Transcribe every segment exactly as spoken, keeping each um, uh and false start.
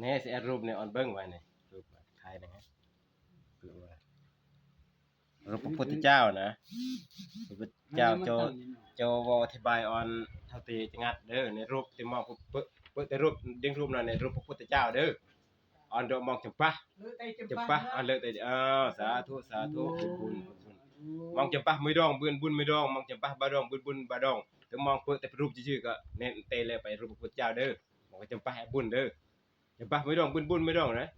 นี่สิแอดรูปนี่ออนเบิ่งไว้นี่ รูปถ่ายนะฮะ รูปพระพุทธเจ้านะ พระพุทธเจ้าโจ โจเว้าอธิบายออนเท่าที่จะงัดเด้อ ในรูปที่มองเปิดเปิดแต่รูป ดึงรูปหน่อย ในรูปพระพุทธเจ้าเด้อ ออนโดมองจำปะ จำปะ ออนเลยแต่ เออ สาธุ สาธุ บุญ บุญ บุญ มองจำปะ ไม่ดอง บุญ บุญ ไม่ดอง มองจำปะ บาดอง บุญ บุญ บาดอง ถึงมองเปิดแต่รูปชื่อๆ ก็เน้นเตะเลยไปรูปพระพุทธเจ้าเด้อ มองจำปะ บุญเด้อ จำปะ ไม่ดอง บุญ บุญ ไม่ดองนะ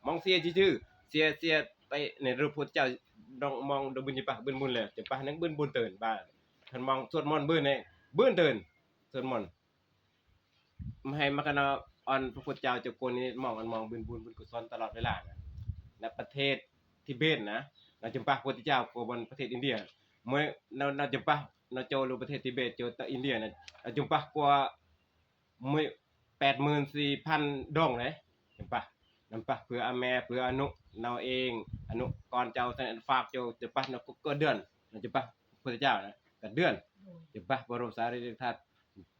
มองเสียชื่อๆ เสีย เสียไปในรูปพระพุทธเจ้า ดอง มองดอง บุญ จำปะ บุญ บุญ เลย จำปะ นั่งบุญ บุญ เตือนบ้าน ท่านมองสวดมนต์บุญเนี่ย บุญ เตือน สวดมนต์ ไม่ให้มากันเอาออนพระพุทธเจ้าเจ้าโกนนี่มองอันมองบุญ บุญ บุญกุศลตลอดเวลานะ ณ ประเทศทิเบตนะ เราจำปะพระพุทธเจ้าโกบนประเทศอินเดีย เมื่อเรา เราจำปะ เราโจรู้ประเทศทิเบต โจตะอินเดียนะ เราจำปะกว่า มื้อ แปดหมื่นสี่พันดองเลย เห็นปะ นำปะ เพื่ออาแม่ เพื่ออนุ เนาเอง อนุ ก่อนเจ้าเสด็จฝากเจ้า จะปะ เนาะ ก็เดือน เนาะ จะปะ พุทธเจ้านะ ก็เดือน จะปะ บรมสารีริกธาตุ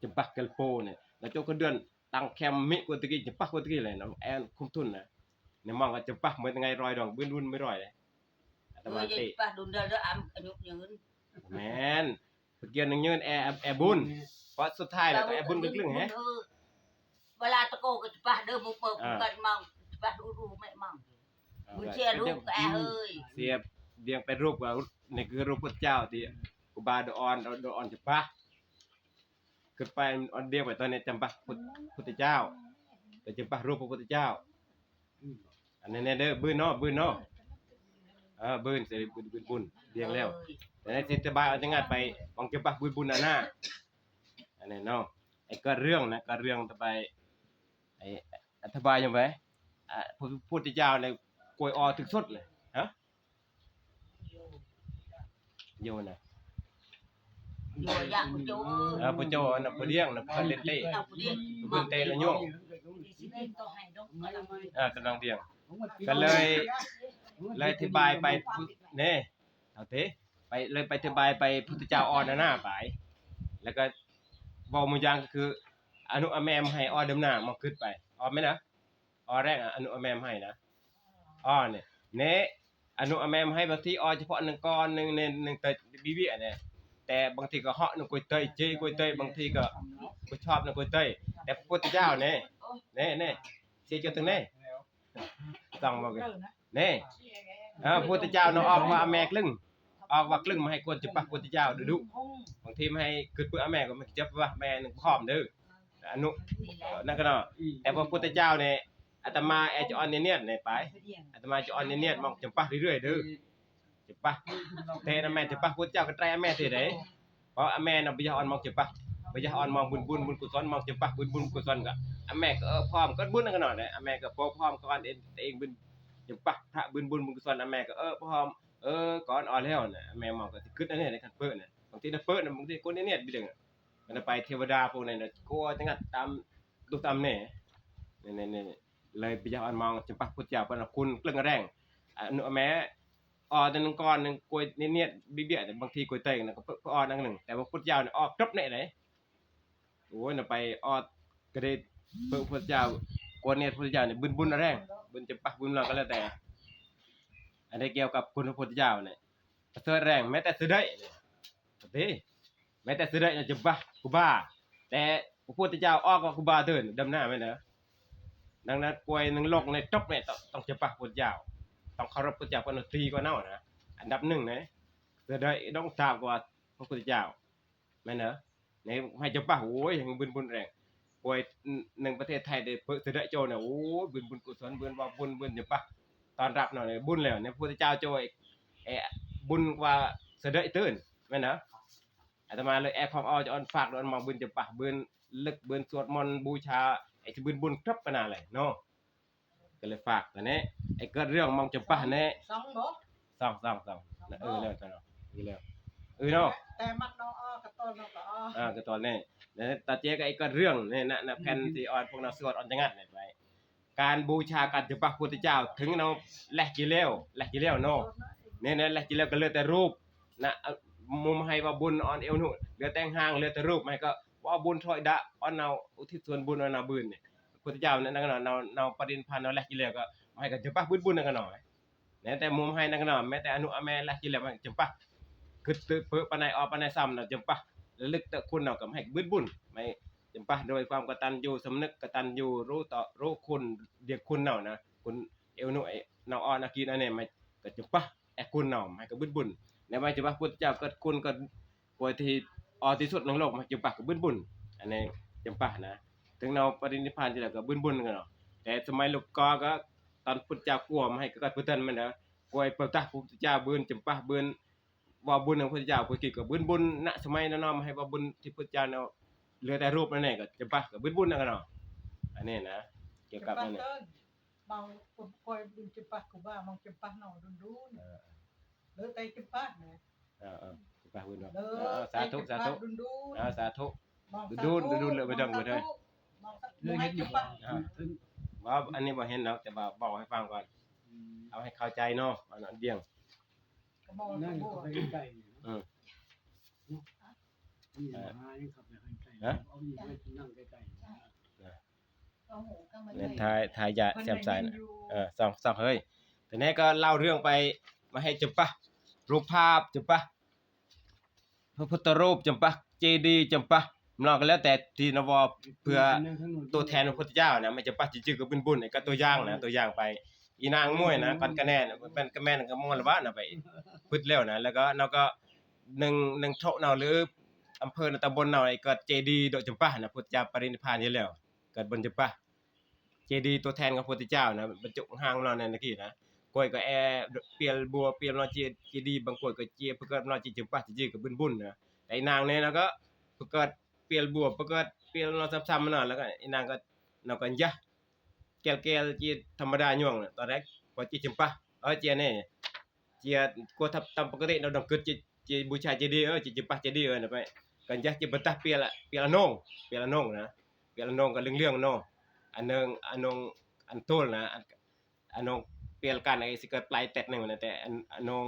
จะปะ เกลโปเนี่ย แล้วเจ้าก็เดือน ตั้งแคมป์มิกว่าตะกี้ จะปะ กว่าตะกี้เลยนะ แอนคุ้มทุนนะ ในมองก็จะปะ เหมือนไง ร้อยดอง บึ้นบึ้นไม่ร้อยเลย อาตมา เอ้ย เตะ จะปะ ดุนเดินแล้วอำอายุยืน แม่น เมื่อกี้นึงยืนแอร์ แอร์บุญ เพราะสุดท้ายแล้วต้องแอร์บุญก็กลึ่งแฮะ เวลาตะโกก็จะปะเด้อ มึงเปิด อ่า กันมอง จะปะ ดูดูไม่มอง อ่า มึงเชียร์ลูกก็แอร์เอ้ย เสียเดียงไปรูปว่า นี่คือรูปพุทธเจ้าที่ครูบาดอน ดอนจะปะ ขึ้นไป อันเดียงไปตอนนี้จำปะพุทธ พุทธเจ้า แต่จำปะรูปพระพุทธเจ้า อันนี้เนี่ยเด้อ บืนเนาะ บืนเนาะ เออ บืน เสร็จ บืน บืน บุญ เดียงแล้ว เอ้ย แต่ในสิทธิบายเอาจังงัดไป มองจำปะ บืน บุญ อันหน้า อันนี้เนาะ ไอ้ก็เรื่องนะ ก็เรื่องต่อไป ไอ้ อธิบายยังไง อ่ะ พระพุทธเจ้าเนี่ย กล้วยออถึงสุดเลย ฮะ โยนะ โยยะปุโจ เออ ปุโจนะ ปุเดียงนะ ปุเล่นเต้ เอาปุเดียง ปุเล่นเต้ละโยง อ่ากำลังเดียง ก็เลย เลยอธิบายไป เนี่ย เอาเถอะ ไป เลยไปอธิบายไป พุทธเจ้าออนหน้าไป แล้วก็บอกมือยังก็คือ อนุอาแมมให้ออเดิมหน้ามาขึ้นไป ออไหมนะ ออแรกอะ อนุอาแมมให้นะ ออเนี่ย เนะ อนุอาแมมให้บางทีออเฉพาะหนึ่งก้อนหนึ่งในหนึ่งเตยบีบีอันเนี่ย แต่บางทีก็เหาะหนึ่งกล้วยเตย เจ๊กล้วยเตย บางทีก็บ่ชอบหนึ่งกล้วยเตย แต่พระพุทธเจ้าเนี่ย เนี่ย เนี่ย เสียจนถึงเนี่ย ต้องบอกกัน นี่ เออ พุทธเจ้าเนาะ ออกว่าแม่ครึ่ง ออกว่าครึ่งมาให้คนจะปะพุทธเจ้าดุดุ บางทีมาให้คือเพื่อแม่ก็ไม่จับว่าแม่หนึ่งพร้อมเด้อ อนุ นั่นก็เนาะ แต่พระพุทธเจ้าเนี่ย อาตมาแอจะออนเนียนๆเนี่ยไป อาตมาจะออนเนียนๆมองจะปะเรื่อยๆเด้อ จะปะ แต่นะแม่จะปะพุทธเจ้าก็ไตรแม่เตะได เพราะอาแม่น่ะบ่อยากอ่อนมองจะปะ บ่อยากอ่อนมองบุญบุญบุญกุศล มองจะปะบุญบุญกุศลก็ อาแม่ก็เออพร้อมก็บุญนั่นก็นอนนะ อาแม่ก็พอพร้อมก่อนเองเองบุญจะปะพระบุญบุญบุญกุศล อาแม่ก็เออพร้อม เออก่อนอ่อนแล้วนะ อาแม่มองก็สิคิดอันนี้ในคันเปิ้นนะ บางทีนะเปิ้นนะ บางทีคนเนี่ยบิดงอะ มันไปเทวดาพวกนั้นนะกลัวจังงัดตามดูตามแน่ นี่ๆๆ เลยบ่อยากอ่อนมองจะปะพุทธเจ้าเปิ้นว่าคุณเกรื่องแรง อนุแม่ ออแต่หนึ่งก้อนหนึ่งกล้วยเนียดๆเบี้ยๆแต่บางทีกล้วยเตยนะก็เพิ่นออนั่งหนึ่ง แต่ว่าพุทธเจ้าเนี่ยออกจบเนี่ยเลย โอ้ยน่ะไปออดกระเด็ดเพิ่นพุทธเจ้ากล้วยเนียดพุทธเจ้าเนี่ยบุญบุญแรง บุญจะปะบุญหลังก็แล้วแต่ อันนี้เกี่ยวกับคุณพระพุทธเจ้าเนี่ยประเสริฐแรง แม้แต่เสด็จเนี่ย เด้ แม้แต่เสด็จเนี่ยจะปะครูบา แต่พระพุทธเจ้าออกว่าครูบาเดินดำหน้าไม่เนอะ ดังนั้นกล้วยหนึ่งโลกในจบเนี่ยต้องต้องจะปะพุทธเจ้า ต้องเคารพพุทธเจ้า เพราะตีกว่าเน่านะ อันดับหนึ่งนะ เสด็จต้องตามกว่าพระพุทธเจ้า แม่นเนอะ ในให้จะปะ โอ้ย ยังบุญบุญแรง กล้วยหนึ่งประเทศไทยได้เพิ่นเสด็จโจเนี่ย โอ้ย บุญบุญกุศล บุญว่าบุญ บุญจะปะ ต้อนรับเนาะ บุญแล้วเนี่ย พระพุทธเจ้าโจ เอ่อ บุญกว่าเสด็จตื่น แม่นเนอะ อาตมาเลยแอคของออจะอ่อนฝาก อ่อนมองบุญจะปะ บุญลึก บุญสวดมนต์บูชา ไอ้สิบุญบุญครบขนาดเลยเนาะ ก็เลยฝากตัวนี้ ไอ้เกิดเรื่องมองจะปะเนี่ย สองบ่ สอง สอง สอง เออ แล้ว เออ แล้ว เออเนาะ แต่มักน้องออกระต้นน้องก็ออก อ่ากระต้นนี่ แล้วตาเจ๊ก็ไอ้เกิดเรื่องนี่นะ นะ แผ่นที่อ่อนพวกเราสวดอ่อนจะงัดเนี่ยไป การบูชาการจะปะพุทธเจ้า ถึงเราแลกกิเลว แลกกิเลวเนาะ เนี่ยนะ แลกกิเลวก็เหลือแต่รูปนะ เอามุมให้ว่าบุญอ่อนเอวหนุ เหลือแต่ห่าง เหลือแต่รูป ให้ก็ว่าบุญถอยดะ อ่อนเอาอุทิศส่วนบุญ อ่อนเอาบุญเนี่ย พุทธเจ้านั่นก็เนาะ เนา เนาปรินิพพาน เนาแลกกิเลสก็มาให้ก็จะปะบึดบุญนั่นก็เนาะ แม้แต่มุมให้นั่นก็เนาะ แม้แต่อนุอาแม่แลกกิเลสมันจะปะคือตึกเปิดปานใดออกปานใดซ้ำเนาะ จะปะระลึกแต่คุณเนาะ ก็ให้บึดบุญ ไม่จะปะโดยความกตัญญูสำนึก กตัญญูรู้ต่อ รู้คุณ เดียกคุณเนาะนะ คุณเอวนุเอเนาะ อ่อนอากีนอันนี้มันก็จะปะแอคุณเนาะ ให้ก็บึดบุญ ในว่าจะปะพุทธเจ้าก็คุณก็ ป่วยที่อ่อนที่สุดในโลก มันจะปะก็บึดบุญ อันนี้จะปะนะ ถึงเนาปรินิพพานจะแล้วก็บึดบุญกันเนาะ แต่สมัยลูกกอก็ ตอนพุทธเจ้ากลัวมาให้ก็พุทธันมันนะ กลัวเปิดตาพุทธเจ้าบึนจะปะบึน ว่าบุญของพุทธเจ้า กลัวกิดก็บึดบุญ ณ สมัยนั้นเนาะ มาให้ว่าบุญที่พุทธเจ้าเนาะ เหลือแต่รูปนั่นเอง ก็จะปะก็บึดบุญนั่นกันเนาะ อันนี้นะ เกี่ยวกับนั่นเนี่ย บางคนคอยดูจะปะกูบ้า บางจะปะเนาะ ดุนดุน เออ เหลือแต่จะปะนะ เออ เออ จะปะบุญเนาะ เหลือ เออ สาธุ แต่จะปะ สาธุ ดุนดุน เออ สาธุ บาง ดุนดุน สาธุ ดุนดุน เหลือไปดังหมดเลย บางสาธุ บางสาธุ เรื่องเฮ็ดอยู่ จะปะ บ่ อ่า ถึง ว่าอันนี้บ่เห็นเนาะ แต่ว่าบอกให้ฟังก่อน อืม เอาให้เข้าใจเนาะ อันนั้นเดี่ยง ก็บอก นั่ง ก็บอก เข้าไปใกล้ๆนี่เนาะ อืม เนาะ นี่ เออ หายังเข้าไปใกล้ๆ ฮะ เอานี่ไว้นั่งใกล้ๆ นะ เอาหูเข้ามา เนี่ย ด้วย ถ่าย ถ่ายยา คน แซมสาย ได้ยินอยู่ เออ ส่อง ส่อง เฮ้ย ทีนี้ก็เล่าเรื่องไป มาให้จำปะ รูปภาพจำปะ พระพุทธรูปจำปะ เจดีย์จำปะ เนาะ ก็แล้วแต่ที่นวเพื่อตัวแทนพระพุทธเจ้านะ ไม่จำปะ จริงๆ ก็บุญบุญ ก็ตัวอย่างนะ ตัวอย่างไป อีนางมวยนะ กันกะแน่น เป็นกะแม่นกะมวลละวะนะ ไป พุทธแล้วนะ แล้วก็ แล้วก็ หนึ่ง หนึ่งโถเนาะ หรืออำเภอเนาะ ตำบลเนาะ ไอ้เกิดเจดีย์โดยจำปะนะ พุทธเจ้าปรินิพพานอยู่แล้ว เกิดบนจำปะ เจดีย์ตัวแทนของพระพุทธเจ้านะ บรรจุห้างเนาะ ในนาทีนะ กล้วยก็แอเปียลบัว เปียลเนาะ เจ เจดีย์ บางกล้วยก็เจ เพื่อเกิดเนาะ เจจำปะ เจดีย์ก็บุญบุญนะ แต่อีนางเนี่ยนะ ก็เพื่อเกิดเปียลบัว เพื่อเกิดเปียลเนาะ ซ้ำๆ มาเนาะ แล้วก็อีนางก็ เนาะ ก็ยะ แก้วแก้ว เจธรรมดาย่วงน่ะ ตอนแรก พอเจจำปะ เออ เจเนี่ย เจยกลัวทำตามปกติ เราต้องกึด เจ เจบูชาเจดีย์ เออ เจจำปะเจดีย์ เออ นะไป กันยะ เจบะตะเปียละ เปียละนง เปียละนงนะ เปียละนงก็เหลืองๆ เนาะ อันหนึ่ง อันนง อันโตลนะ อัน อันนง เปียละกันไอ้สิเกิดปลายแตดหนึ่งนะ แต่อัน อันนง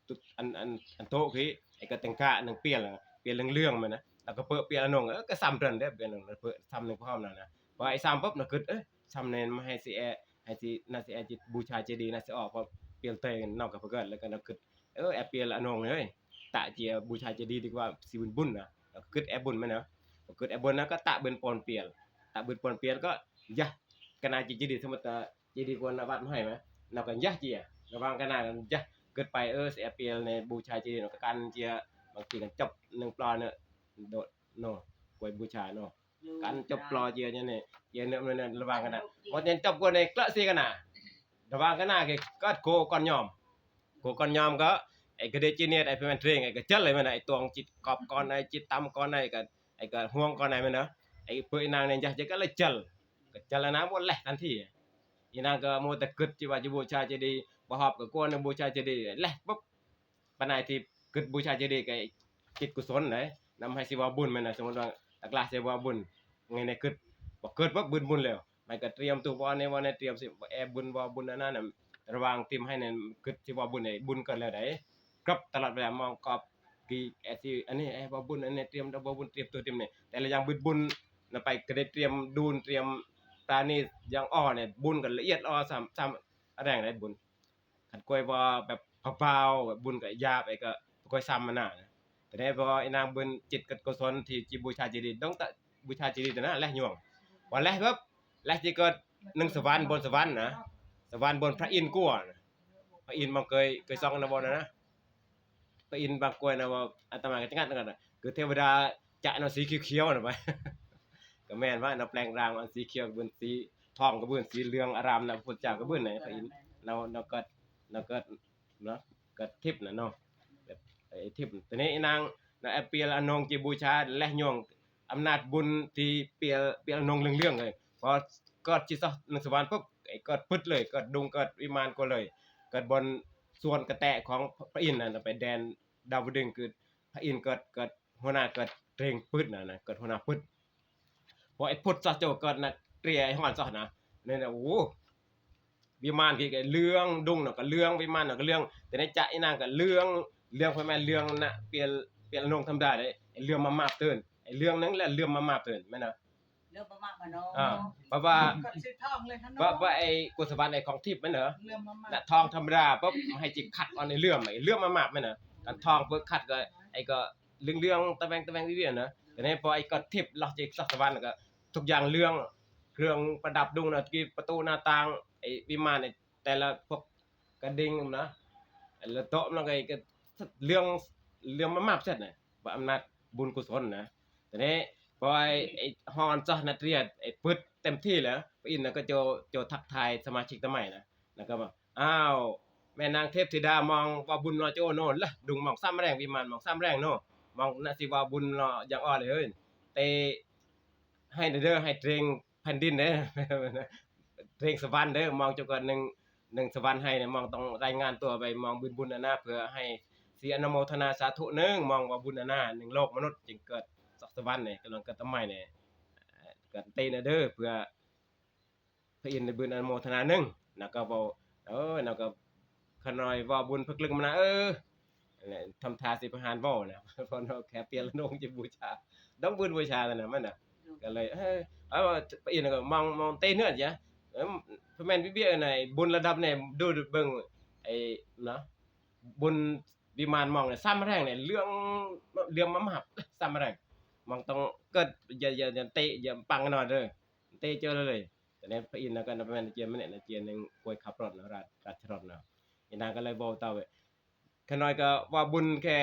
ตุ๊ด อัน อัน อันโตคือ ไอ้ก็แตงกะหนึ่งเปียละ เปียละเหลืองๆ มันนะ แล้วก็เปิดเปียละนง เออ ก็ซ้ำเดินเด้อ เปียละนง เปิดซ้ำหนึ่งพร้อมแล้วนะ พอไอ้ซ้ำปุ๊บนะ กึด เอ้ย ซ้ำเน้นมาให้สิแอ ให้สิ น่าสิแอจิตบูชาเจดีย์ น่าสิออก พอเปียละเตยนอกกับเพื่อน แล้วก็นะ กึด เออ แอเปียละนงเอ้ย ตะเจียบูชาเจดีย์ดีกว่า สิบุญบุญนะ แล้วก็กึดแอบุญมาเนาะ พอกึดแอบุญนะ ก็ตะเบิ่นปอนเปียละ ตะเบิ่นปอนเปียละ ก็ ยะ กะนาจิตเจดีย์ สมมุติว่าเจดีย์กวนวัดมาให้ไหม เราก็ยะเจีย ระวังกะนากันยะ กึดไป เออ สิแอเปียละในบูชาเจดีย์เนาะ ก็กันเจีย บางทีกันจบหนึ่งปลอเนาะ โดดเนาะ กวยบูชาเนาะ กันจบปลอเจียเนี่ย เจียเนี่ย เนี่ย ระวังกะนา หมดเนี่ยจบกวนในเกลอะซีกะนา ระวังกะนา ก็โกก่อนยอม โกก่อนยอมก็ ไอ้กระเดจีเนียด ไอ้เพื่อนเทรง ไอ้กระเจลเลยมันน่ะ ไอ้ตวงจิตกอบก่อน ไอ้จิตตำก่อน ไอ้ก็ ไอ้ก็ห่วงก่อน ไอ้มันเนาะ ไอ้เพื่อนอีนางเนี่ยอยากจะก็เลยเจล ก็เจลแล้วนะ หมดแหละทันที อีนางก็มัวแต่กึดจิว่าจะบูชาเจดีย์ บ่ฮอบก็กลัวนะบูชาเจดีย์ แหละปุ๊บ ปานใดที่กึดบูชาเจดีย์ก็จิตกุศลเลย นำให้สิว่าบุญมันน่ะ สมมุติว่าตักลาสิว่าบุญ ไงในกึด บ่กึดปุ๊บบุญบุญแล้ว มันก็เตรียมตู้บ่อนี่บ่อนี่ เตรียมสิแอบุญบ่อบุญอันนั้นน่ะ ระวังเตรียมให้นั่น กึดสิบ่อบุญไอ้บุญเกิดแล้วได๋ ครับ ตลอดเวลามองกอบ กี่แอสิ อันนี้แอบ่อบุญ อันนี้เตรียมบ่อบุญ เตรียมตัวเตรียมนี่ แต่ละอย่างบุญบุญน่ะ ไปก็ได้เตรียมดูน เตรียมตานี่อย่างอ่อเนี่ย บุญก็ละเอียดอ่อ ซ้ำ ซ้ำ อะไรอย่างไรบุญ คันกล้วยบ่แบบเผาๆ แบบบุญก็หยาบ ไอ้ก็บ่ค่อยซ้ำมันน่ะ แต่ได้พอไอ้นางบุญจิตกับกุศลที่จิบูชาเจดีย์ ต้องตะบูชาเจดีย์ตัวนั้นแหละย่วง พอแลกปุ๊บ แลกที่เกิดหนึ่งสวรรค์บนสวรรค์นะ สวรรค์บนพระอินทร์กลัวนะ พระอินทร์บ่เคย เคยส่องนะบ่นะ พระอินทร์บางกล้วยนะว่าอาตมาก็จะงัดนั่นน่ะ คือเทวดาจะเอาสีเขียวๆ น่ะไป ก็แม่นว่าเนาะ แปลงร่างเอาสีเขียวกระเบื้อง สีทองกระเบื้อง สีเหลืองอารามนะ พระพุทธเจ้ากระเบื้องไหน พระอินทร์เนาะ เนาะ เกิด เนาะ เกิด เนาะ เกิดทิพย์น่ะเนาะ แบบไอ้ทิพย์ ทีนี้ไอ้นางนะ ไอ้เปียละอนงจิบูชา และย่วงอำนาจบุญที่เปีย เปียละอนงเรื่องๆ เลย พอเกิดจิตสะหนึ่งสวรรค์ปุ๊บ ไอ้เกิดปึ๊ดเลย เกิดดุง เกิดวิมานก็เลย เกิดบนส่วนกระแตะของพระอินทร์น่ะ ไปแดนดาวดึงส์ คือพระอินทร์เกิด เกิดหัวหน้า เกิดเตรงปึ๊ดน่ะนะ เกิดหัวหน้าปึ๊ด พอไอ้พุทธเจ้าเกิดน่ะ เตรียไอ้ฮ้อนซะนะ เนี่ยนะ โอ้ วิมานคือไอ้เหลือง ดุงเนาะก็เหลือง วิมานเนาะก็เหลือง แต่ในใจอีนางก็เหลือง เหลือง พ่อแม่เหลืองนะ เปียละ เปียละอนงธรรมดาเลย ไอ้เหลืองมามาบเติน ไอ้เหลืองนั่นแหละเหลืองมามาบเติน แม่นนะ เริ่มมามาเนาะ อ่า เพราะว่า กับสีทองเลยค่ะเนาะ ว่าว่าไอ้กุศลบันไอ้ของทิพย์มันเหรอ เริ่มมามา น่ะ ทองธรรมดาปุ๊บมันให้จิกขัดเอาในเลื่อมไอ้เลื่อมมามามันเหรอ กันทองปุ๊บขัดก็ไอ้ก็เหลืองๆตะแวงตะแวงวิเวียนนะ แต่นี่พอไอ้ก็ทิพย์เราจิกสักสวรรค์ก็ทุกอย่างเหลือง เครื่องประดับดุงนะ ที่ประตูหน้าต่าง ไอ้วิมานไอ้แต่ละพวกกระดิ่งนะ แล้วโต๊ะมันก็ไอ้ก็เหลือง เหลืองมามาเสร็จนะ ว่าอำนาจบุญกุศลนะ แต่นี้พอไอ้ไอ้ฮอนซอนัดเรียดไอ้ปึ๊ดเต็มที่แล้ว พระอินทร์น่ะก็โจ โจทักทายสมาชิกตัวใหม่นะ แล้วก็บอก "อ้าว แม่นางเทพธิดามองว่าบุญเนาะโจโน่นละ ดุงมองซ้ำแรง วิมานมองซ้ำแรงเนาะ มองน่ะสิว่าบุญเนาะอย่างอ่อนเลยเฮ้ย เต ให้เด้อ ให้เตรงแผ่นดินเด้อ เตรงสวรรค์เด้อ มองจนกว่าหนึ่ง หนึ่งสวรรค์ให้เนี่ย มองต้องรายงานตัวไป มองบุญบุญนะนะ เพื่อให้สิอนุโมทนาสาธุหนึ่ง มองว่าบุญนะนะ หนึ่งโลกมนุษย์จึงเกิดสองสวรรค์เนี่ย กำลังเกิดต้นไม้เนี่ย เอ่อ เกิดเตนะเด้อ เพื่อ พระอินทร์ได้บุญอนุโมทนาหนึ่ง นะก็บอก เออ นะก็ขน้อยว่าบุญพระกลึงมานะ เออ นั่นแหละ ทำทาสิประหารเว้านะ เพราะเราแค่เปลี่ยนละนงจะบูชา ต้องบุญบูชาแล้วนะมันนะ ก็เลย เออ เอา พระอินทร์ก็มอง มองเตเนื้อจ้ะ เออ พระแม่นพี่เบี้ยไหน บุญระดับเนี่ย ดูเบิ่ง ไอ้ เนาะ บุญวิมานมองเนี่ย ซ้ำแรงเนี่ย เรื่อง เรื่องมามาก ซ้ำแรง มองต้องเกิด อย่า อย่า อย่าเตะ อย่าปังกันหน่อยเด้อ เตะเจอเลย แต่ในพระอินทร์นะก็พระแม่นเจียนมันเนี่ยนะ เจียนหนึ่งกล้วยขับรถนะ ราช ราชรถนะ อีนางก็เลยบอกเต่าเว้ย ขน้อยก็ว่าบุญแค่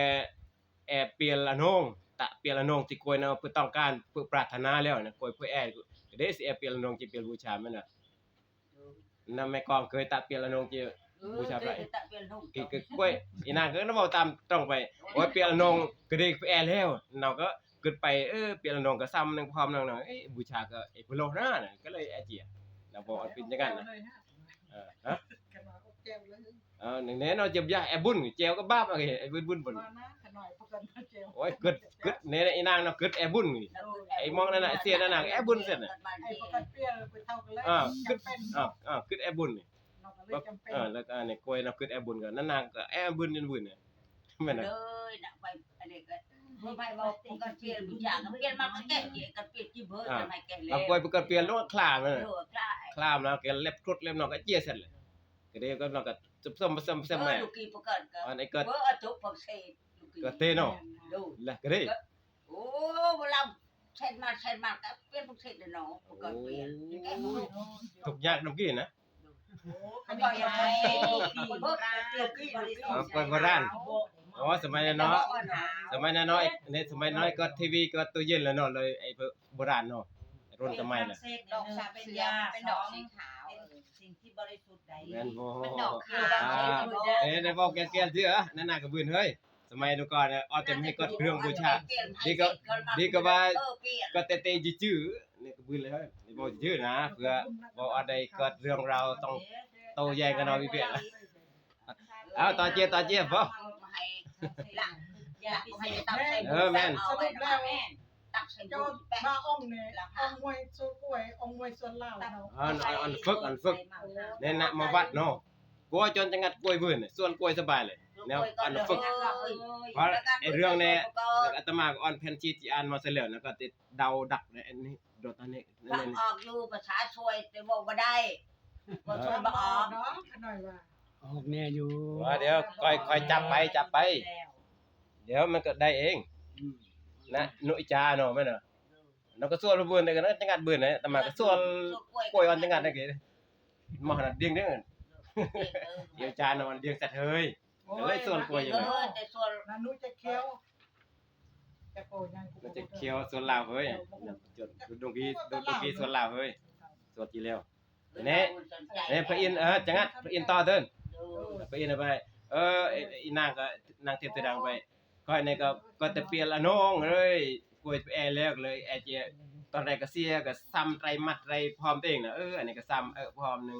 แอบเปลี่ยนละนง ตะเปลี่ยนละนงที่กล้วยนะ เพื่อต้องการ เพื่อปรารถนาแล้วนะ กล้วยเพื่อแอบ ก็ได้สิแอบเปลี่ยนละนงจะเปลี่ยนบูชามันน่ะ นำแม่กองเคยตะเปลี่ยนละนงจะ เออ บูชาไป เคยตะเปลี่ยนละนง กินกับกล้วย อีนางก็นำเว้าตามตรงไป โอ้ย เปลี่ยนละนงก็ได้ไปแอบแล้ว เราก็กึดไป เออ เปลี่ยนละนงก็ซ้ำหนึ่งพร้อมหนึ่งหน่อย เอ้ย บูชาก็เอ้ย พะโล้นะ ก็เลยแอบเจีย เราบอกว่าเป็นจังกันนะ เออ ฮะ ขนาดอบแจ่วเลย เออ หนึ่งแน่นอน เจียบยาแอบบุญ แจ่วก็บาปอะ ไอ้บุญบุญบุญ ว่านะ ขนาดพวกกันมาแจ่ว โอ้ย กึด กึด เนี่ย อีนางเนาะ กึดแอบบุญนี่ เออ ไอ้มองนั่นน่ะ เสียนั่นน่ะ แอบบุญเสียน่ะ ไอ้พวกกันเปลี่ยนไปเท่ากันเลย อ่า กึด จำเป็น อ่า อ่า กึดแอบบุญนี่ เราก็เลยจำเป็น เออ แล้วก็อันนี้กล้วยเนาะ กึดแอบบุญกัน นั่นนางก็แอบบุญจนบุญเนี่ย แม่นน่ะ เลยนะ ไปอันนี้ก็ บ่ไปบอกกันเปลี่ยนบูชา ก็เปลี่ยนมาก็แก้เกลียด ก็เปลี่ยนที่เบอร์ อ่า ทำไมแก้แล้ว บางกล้วยเพิ่นก็เปลี่ยนลงคลามเลย เออ คลาม คลามแล้ว แกเล็บครุฑเล็บนอกก็เจียเสร็จเลย ก็เดี๋ยวก็นอกก็ส้มๆๆๆ เออ แม่ ลูกกี้เพิ่นก็ อันนี้ก็ เบอร์เอาจบเพิ่นเสร็จ ลูกกี้ ก็เตเนาะ ดู แล้วก็ได้ ก็ โอ้ เวลาเช็ดมาเช็ดมาก็เปลี่ยนเพิ่นเสร็จเลยเนาะ เพิ่นก็เปลี่ยน โอ้ แก้เนาะ ทุกอย่างนำกี้นะ โอ้ มันก็ยังเป็นลูกกี้ เออ กล้วยโบราณ อ๋อ สมัยนั้นเนาะ สมัยนั้นเนาะ ในสมัยน้อยก็ทีวีก็ตู้เย็นแล้วเนาะ เลยไอ้โบราณเนาะ รุ่นสมัยน่ะ ดอกสาเป็นยา เป็นดอกสีขาว เป็นสิ่งที่บริสุทธิ์ใด แม่นบ่ มันดอกขาว อ่า เอ้ย ได้บอกแก่นๆ ซื่อ เออ นั่นน่ะกระบืนเฮ้ย สมัยดูก่อนเนี่ย เอาแต่ไม่ให้กดเครื่องบูชา ดีก็ ดีก็ว่า เออ เปลี่ยน ก็เตะๆ จื้อๆ นี่กระบืนเลยเฮ้ย นี่บอกจื้อนะ เพื่อบอกอันใดเกิดเรื่องราวต้องโต้แย้งกันเอาอีกเปลี่ยนละ เอาต่อเจีย ต่อเจียบ่ เอามาให้ละ อยากให้ตักใส่ เออ แม่น เอาไว้นะแม่ ตักใส่ เจ้า บุญไป มาองค์เนี่ย องค์มวยสวนกล้วย องค์มวยสวนลาวเนาะ อัน อัน อันฝึก อันฝึก เนี่ยนะ มาวัดเนาะ กล้วยจนจะงัดกล้วยบืนเนี่ย สวนกล้วยสบายเลย แนว กล้วยก็ อันฝึก เลย เพราะไอ้เรื่องเนี่ย แล้วก็อาตมาก็อ่อนแผ่นชีจีอ่านมาเสร็จแล้ว แล้วก็ติดเดาดักเนี่ย อันนี้ โดดอันนี้ นั่น ฟัง นี่ ออกอยู่ภาษาซวย แต่บอกบ่ได้ บ่ซวยบ่ออก เนาะ ขน้อยว่า ออกแน่อยู่ ว่าเดี๋ยวค่อย ค่อยจับไป จับไป เดี๋ยวมันก็ได้เอง อืม นะ นุอิจาเนาะ แม่นเนาะ เราก็ส่วนบ่เบิ่นได้กันนะ จังหวัดเบิ่นนะ แต่มาก็ส่วน ส่วนกล้วย กล้วยอ่อนจังหวัดนั่นเอง มาขนาดเดียงเด้อ เดียงเออ เดี๋ยวจานมันเดียงสัตว์เฮ้ย โอ้ย ก็เลยส่วนกล้วยอยู่ เออ แต่ส่วน นานุจะเคี้ยว จะโกยยัง มันจะเคี้ยวส่วนลาวเฮ้ย จดดวงพี ดวงพีส่วนลาวเฮ้ย ส่วนจีแล้ว เนี่ย เนี่ย พระอินทร์ เออ จังหวัด พระอินทร์ต่อเดิน พระอินทร์เอาไป เออ ไอ้ ไอ้นางก็ นางเทพธิดาไป ข้อยนี่ก็ ก็แต่เปลี่ยนละน้องเลย กล้วยแอแล้วเลย แอเจีย ตอนแรกก็เสีย ก็ซ้ำไตรมัดไตรพร้อมตัวเองนะ เออ อันนี้ก็ซ้ำ เออ พร้อมหนึ่ง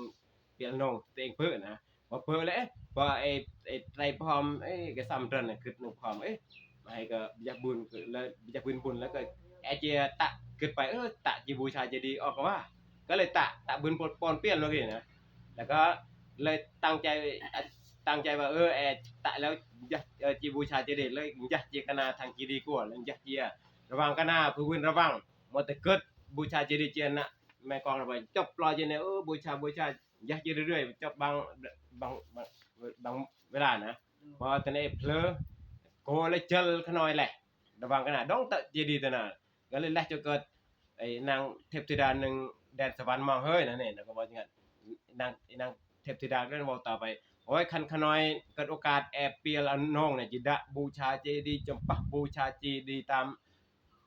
เปลี่ยนละน้องตัวเองเพิ่นนะ พอเพิ่นแล้ว เอ๊ะ พอไอ้ ไอ้ไตรพร้อม เอ้ย ก็ซ้ำเดินน่ะ คิดหนึ่งพร้อม เอ้ย มาให้ก็อยากบุญ แล้วอยากบุญบุญ แล้วก็แอเจียตะคิดไป เออ ตะจีบูชาเจดีย์ออกก็ว่า ก็เลยตะ ตะบุญปนเปลี่ยนเมื่อกี้นะ แล้วก็เลยตั้งใจ ตั้งใจว่า เออ แอตะแล้วอยาก เออ จีบูชาเจดีย์ แล้วอยากเจกนาทางเจดีย์กว่า แล้วอยากเจีย ระวังกนา ผู้วินระวัง หมดแต่เกิด บูชาเจดีย์เจียนนะ แม่กองเราไปจบรอเจเนี่ย เออ บูชา บูชา อยากจะเรื่อยๆ จบบาง บาง บาง บางเวลานะ พอตอนนี้เผลอ โกเลยเจอขน้อยแหละ ระวังกันนะ ดองเตอะเจดีย์ตัวน่ะ ก็เลยแลกจนเกิด ไอ้นางเทพธิดาหนึ่งแดนสวรรค์มองเฮ้ยนั่นเอง แล้วก็บอกอย่างนั้น นาง ไอ้นางเทพธิดาก็เลยบอกต่อไป โอ้ย คันขน้อย เกิดโอกาสแอบเปียลเอาน้องเนี่ย จิดะบูชาเจดีย์ จำปะบูชาเจดีย์ตาม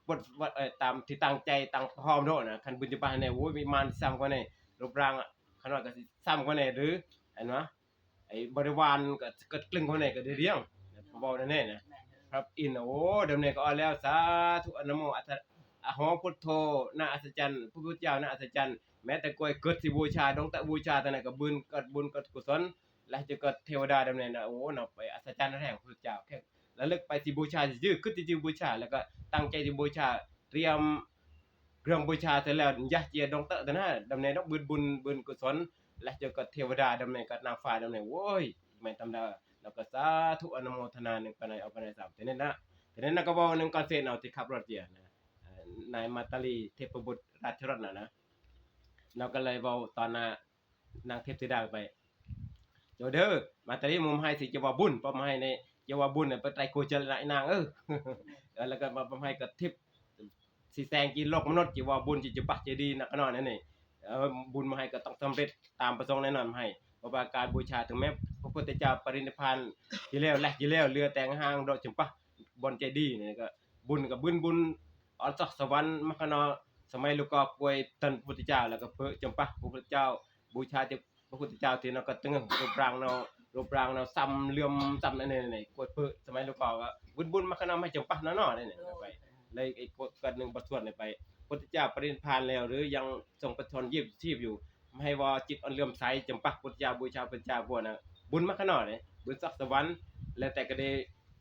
บท บท เอ่อ ตามที่ตั้งใจ ตั้งพร้อมโลดนะ คันบุญจะบาเนี่ย โอ้ย มีมารซ้ำกว่านี่ รูปร่างอะ ขน้อยก็สิซ้ำกว่านี่ หรือ เห็นบ่ ไอ้บริวารก็ ก็กลึงกว่านี่ ก็ได้เรื่อง เว้าแน่ๆ นะ พระอินทร์ โอ้ ดำเนินก็เอาแล้ว สาธุ อนุโม อัตถะ อะโห พุทโธ น่าอัศจรรย์ พระพุทธเจ้า น่าอัศจรรย์ แม้แต่กล้วยเกิดสิบูชา ดองเตอะบูชา แต่ไหนก็บุญ ก็บุญ ก็กุศล และจะก็เทวดาดำเนินนะ โอ้ เนาะ ไปอัศจรรย์แห่งพระพุทธเจ้า แค่ระลึกไปสิบูชา สิจื้อ คิดสิจื้อบูชา แล้วก็ตั้งใจสิบูชา เตรียมเครื่องบูชาเสร็จแล้ว ยะเจียดองเตอะแต่นะ ดำเนินดอกบุญ บุญ บุญกุศล และจะก็เทวดาดำเนิน ก็นางฟ้าดำเนิน โอ้ย ไม่ธรรมดา แล้วก็สาธุ อนุโมทนา หนึ่งไปใน เอาไปในสาม ทีนี้นะ ทีนี้นะก็บอกหนึ่งก่อนเสร็จเอาที่ขับรถเจียนะ เอ่อ นายมาตาลี เทพบุตรราชรถน่ะนะ เราก็เลยเว้าตอนน่ะ นางเทพธิดาไป โจเด้อ มาตาลี มุมให้สิจะว่าบุญ ป้อมให้ในจะว่าบุญเนี่ย ไปไตรโกเจรนะ ไอ้นาง เออ เออ แล้วก็มาป้อมให้กระทิบ สิแสงจีโลกมนุษย์ จีว่าบุญ จีจะบักเจดีย์นักขนาดนั้นนี่ เออ บุญมาให้ก็ต้องสำเร็จตามประสงค์แน่นอนมาให้ เพราะว่าการบูชา ถึงแม้พระพุทธเจ้าปรินิพพานที่แล้ว และที่แล้ว เหลือแต่ห้างดอกจำปะบนเจดีย์นี่ก็ บุญกับบุญ บุญ ออนซอกสวรรค์ มคโน สมัยลูกกอกกวยตันพระพุทธเจ้า แล้วก็เพิ่นจำปะพระพุทธเจ้า บูชาที่พระพุทธเจ้าที่นั่นก็ตึงรูปร่างเนาะ รูปร่างเนาะ ซ้ำเหลื่อมซ้ำนั่นนี่ กวยเพิ่นสมัยลูกกอกก็ บุญ บุญ มคโน ไม่จำปะเนาะเนาะ นี่ ไป เลยไอ้กด กดหนึ่งบทสวดนี่ไป พุทธเจ้าปรินิพพานแล้ว หรือยังทรงประชนชีพอยู่ ไม่ให้ว่าจิตอันเลื่อมใส จำปะพุทธเจ้า บูชาพุทธเจ้าพวกนะ บุญมคโน นี่ บุญซอกสวรรค์ แล้วแต่ก็ได้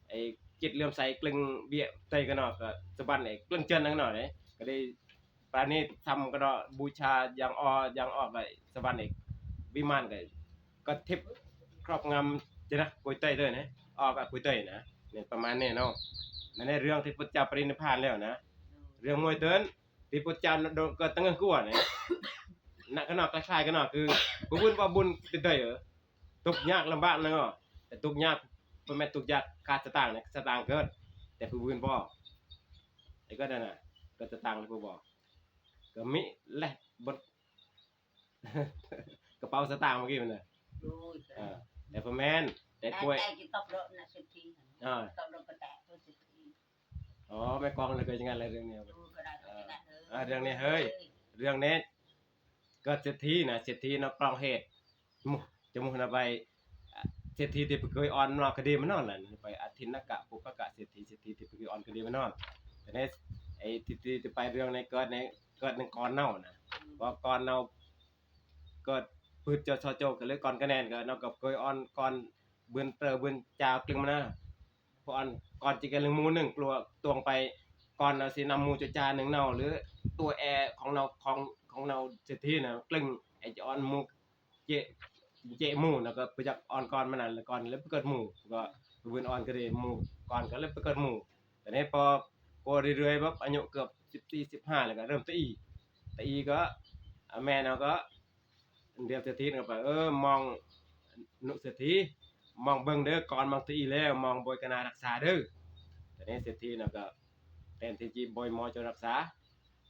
ไอ้จิตเลื่อมใสกลึงเวียไตก็เนาะ ก็สวรรค์ไอ้กลึงเจิญนั่นเนาะ นี่ ก็ได้ปราณีตทำก็เนาะ บูชาอย่างออ อย่างออกไอ้สวรรค์ไอ้วิมานก็ ก็ทิพย์ครอบงำจะนะ กุยเตยเลยนะ ออกกับกุยเตยนะ เนี่ยประมาณนี้เนาะ นั่นในเรื่องที่พุทธเจ้าปรินิพพานแล้วนะ เรื่องมวยเติน ที่พุทธเจ้าโดนเกิดตั้งเงินกู้เนี่ย นักก็เนาะ คล้ายๆกันเนาะ คือ ผู้บุญว่าบุญติดได้เหรอ ทุกข์ยากลำบากนะเนาะ แต่ทุกข์ยาก บ่แม่นทุกข์ยากขาดสตางค์นะ สตางค์เกิด แต่ผู้อื่นบ่ ไอ้ก็นั่นน่ะ เกิดสตางค์แล้วผู้บ่ ก็มีแหละ บด กระเป๋าสตางค์เมื่อกี้มันน่ะ โอ้ย เออ แต่บ่แม่น แต่กล้วย แต่ แต่จะตกรถนะเศรษฐี อ่า ตกรถก็แตกตัวเศรษฐี อ๋อ แม่กองเลยก็อย่างนั้นเลยเรื่องนี้ โอ้ย ก็ได้ก็อย่างนั้นเออ อ่า เรื่องนี้เฮ้ย เรื่องนี้ เกิดเศรษฐีนะ เศรษฐีเนาะ กรองเหตุ หมู่ จะหมู่นะไป อ่ะ เศรษฐีที่ไปเคยอ่อนนอกคดีมานอนน่ะ ไปอทินนกะ ปุพกะเศรษฐี เศรษฐีที่ไปเคยอ่อนคดีมานอน แต่ในไอ้ที่ ที่ ที่ไปเรื่องในเกิดใน เกิดหนึ่งก่อนเน่านะ อืม พอก่อนเน่า เกิดพืชเจ้าซอโจกก็เลยก่อนคะแนนก็เนาะ กับเคยอ่อนก่อนเบือนเตอเบือนจาวกลึงมานะ พออ่อนก่อนจิกันเรื่องหมู่หนึ่งกลัวตวงไป ก่อนเอาสินำหมู่เจ้าจาหนึ่งเน่า หรือตัวแอของเน่า ของ ของเน่าเศรษฐีนะ กลึงไอ้จะอ่อนหมู่ เจ เจหมู่ แล้วก็ไปจักอ่อนก่อนมานั่น แล้วก่อนแล้วไปเกิดหมู่ ก็ไปเบือนอ่อนก็ได้หมู่ ก่อนก็เลยไปเกิดหมู่ แต่นี้พอโกเรื่อยๆปั๊บ อายุเกือบสิบสี่ สิบห้า แล้วก็เริ่มตะอี ตะอีก็ อ่ะ แม่เนาะก็ เดี๋ยวเศรษฐีก็ไป เออ มอง นุเศรษฐี มองเบิ่งเด้อ ก่อนมองตะอีแล้ว มองบอยกนารักษาเด้อ แต่นี้เศรษฐีเนาะก็ แทนที่จิบอยหมอจะรักษา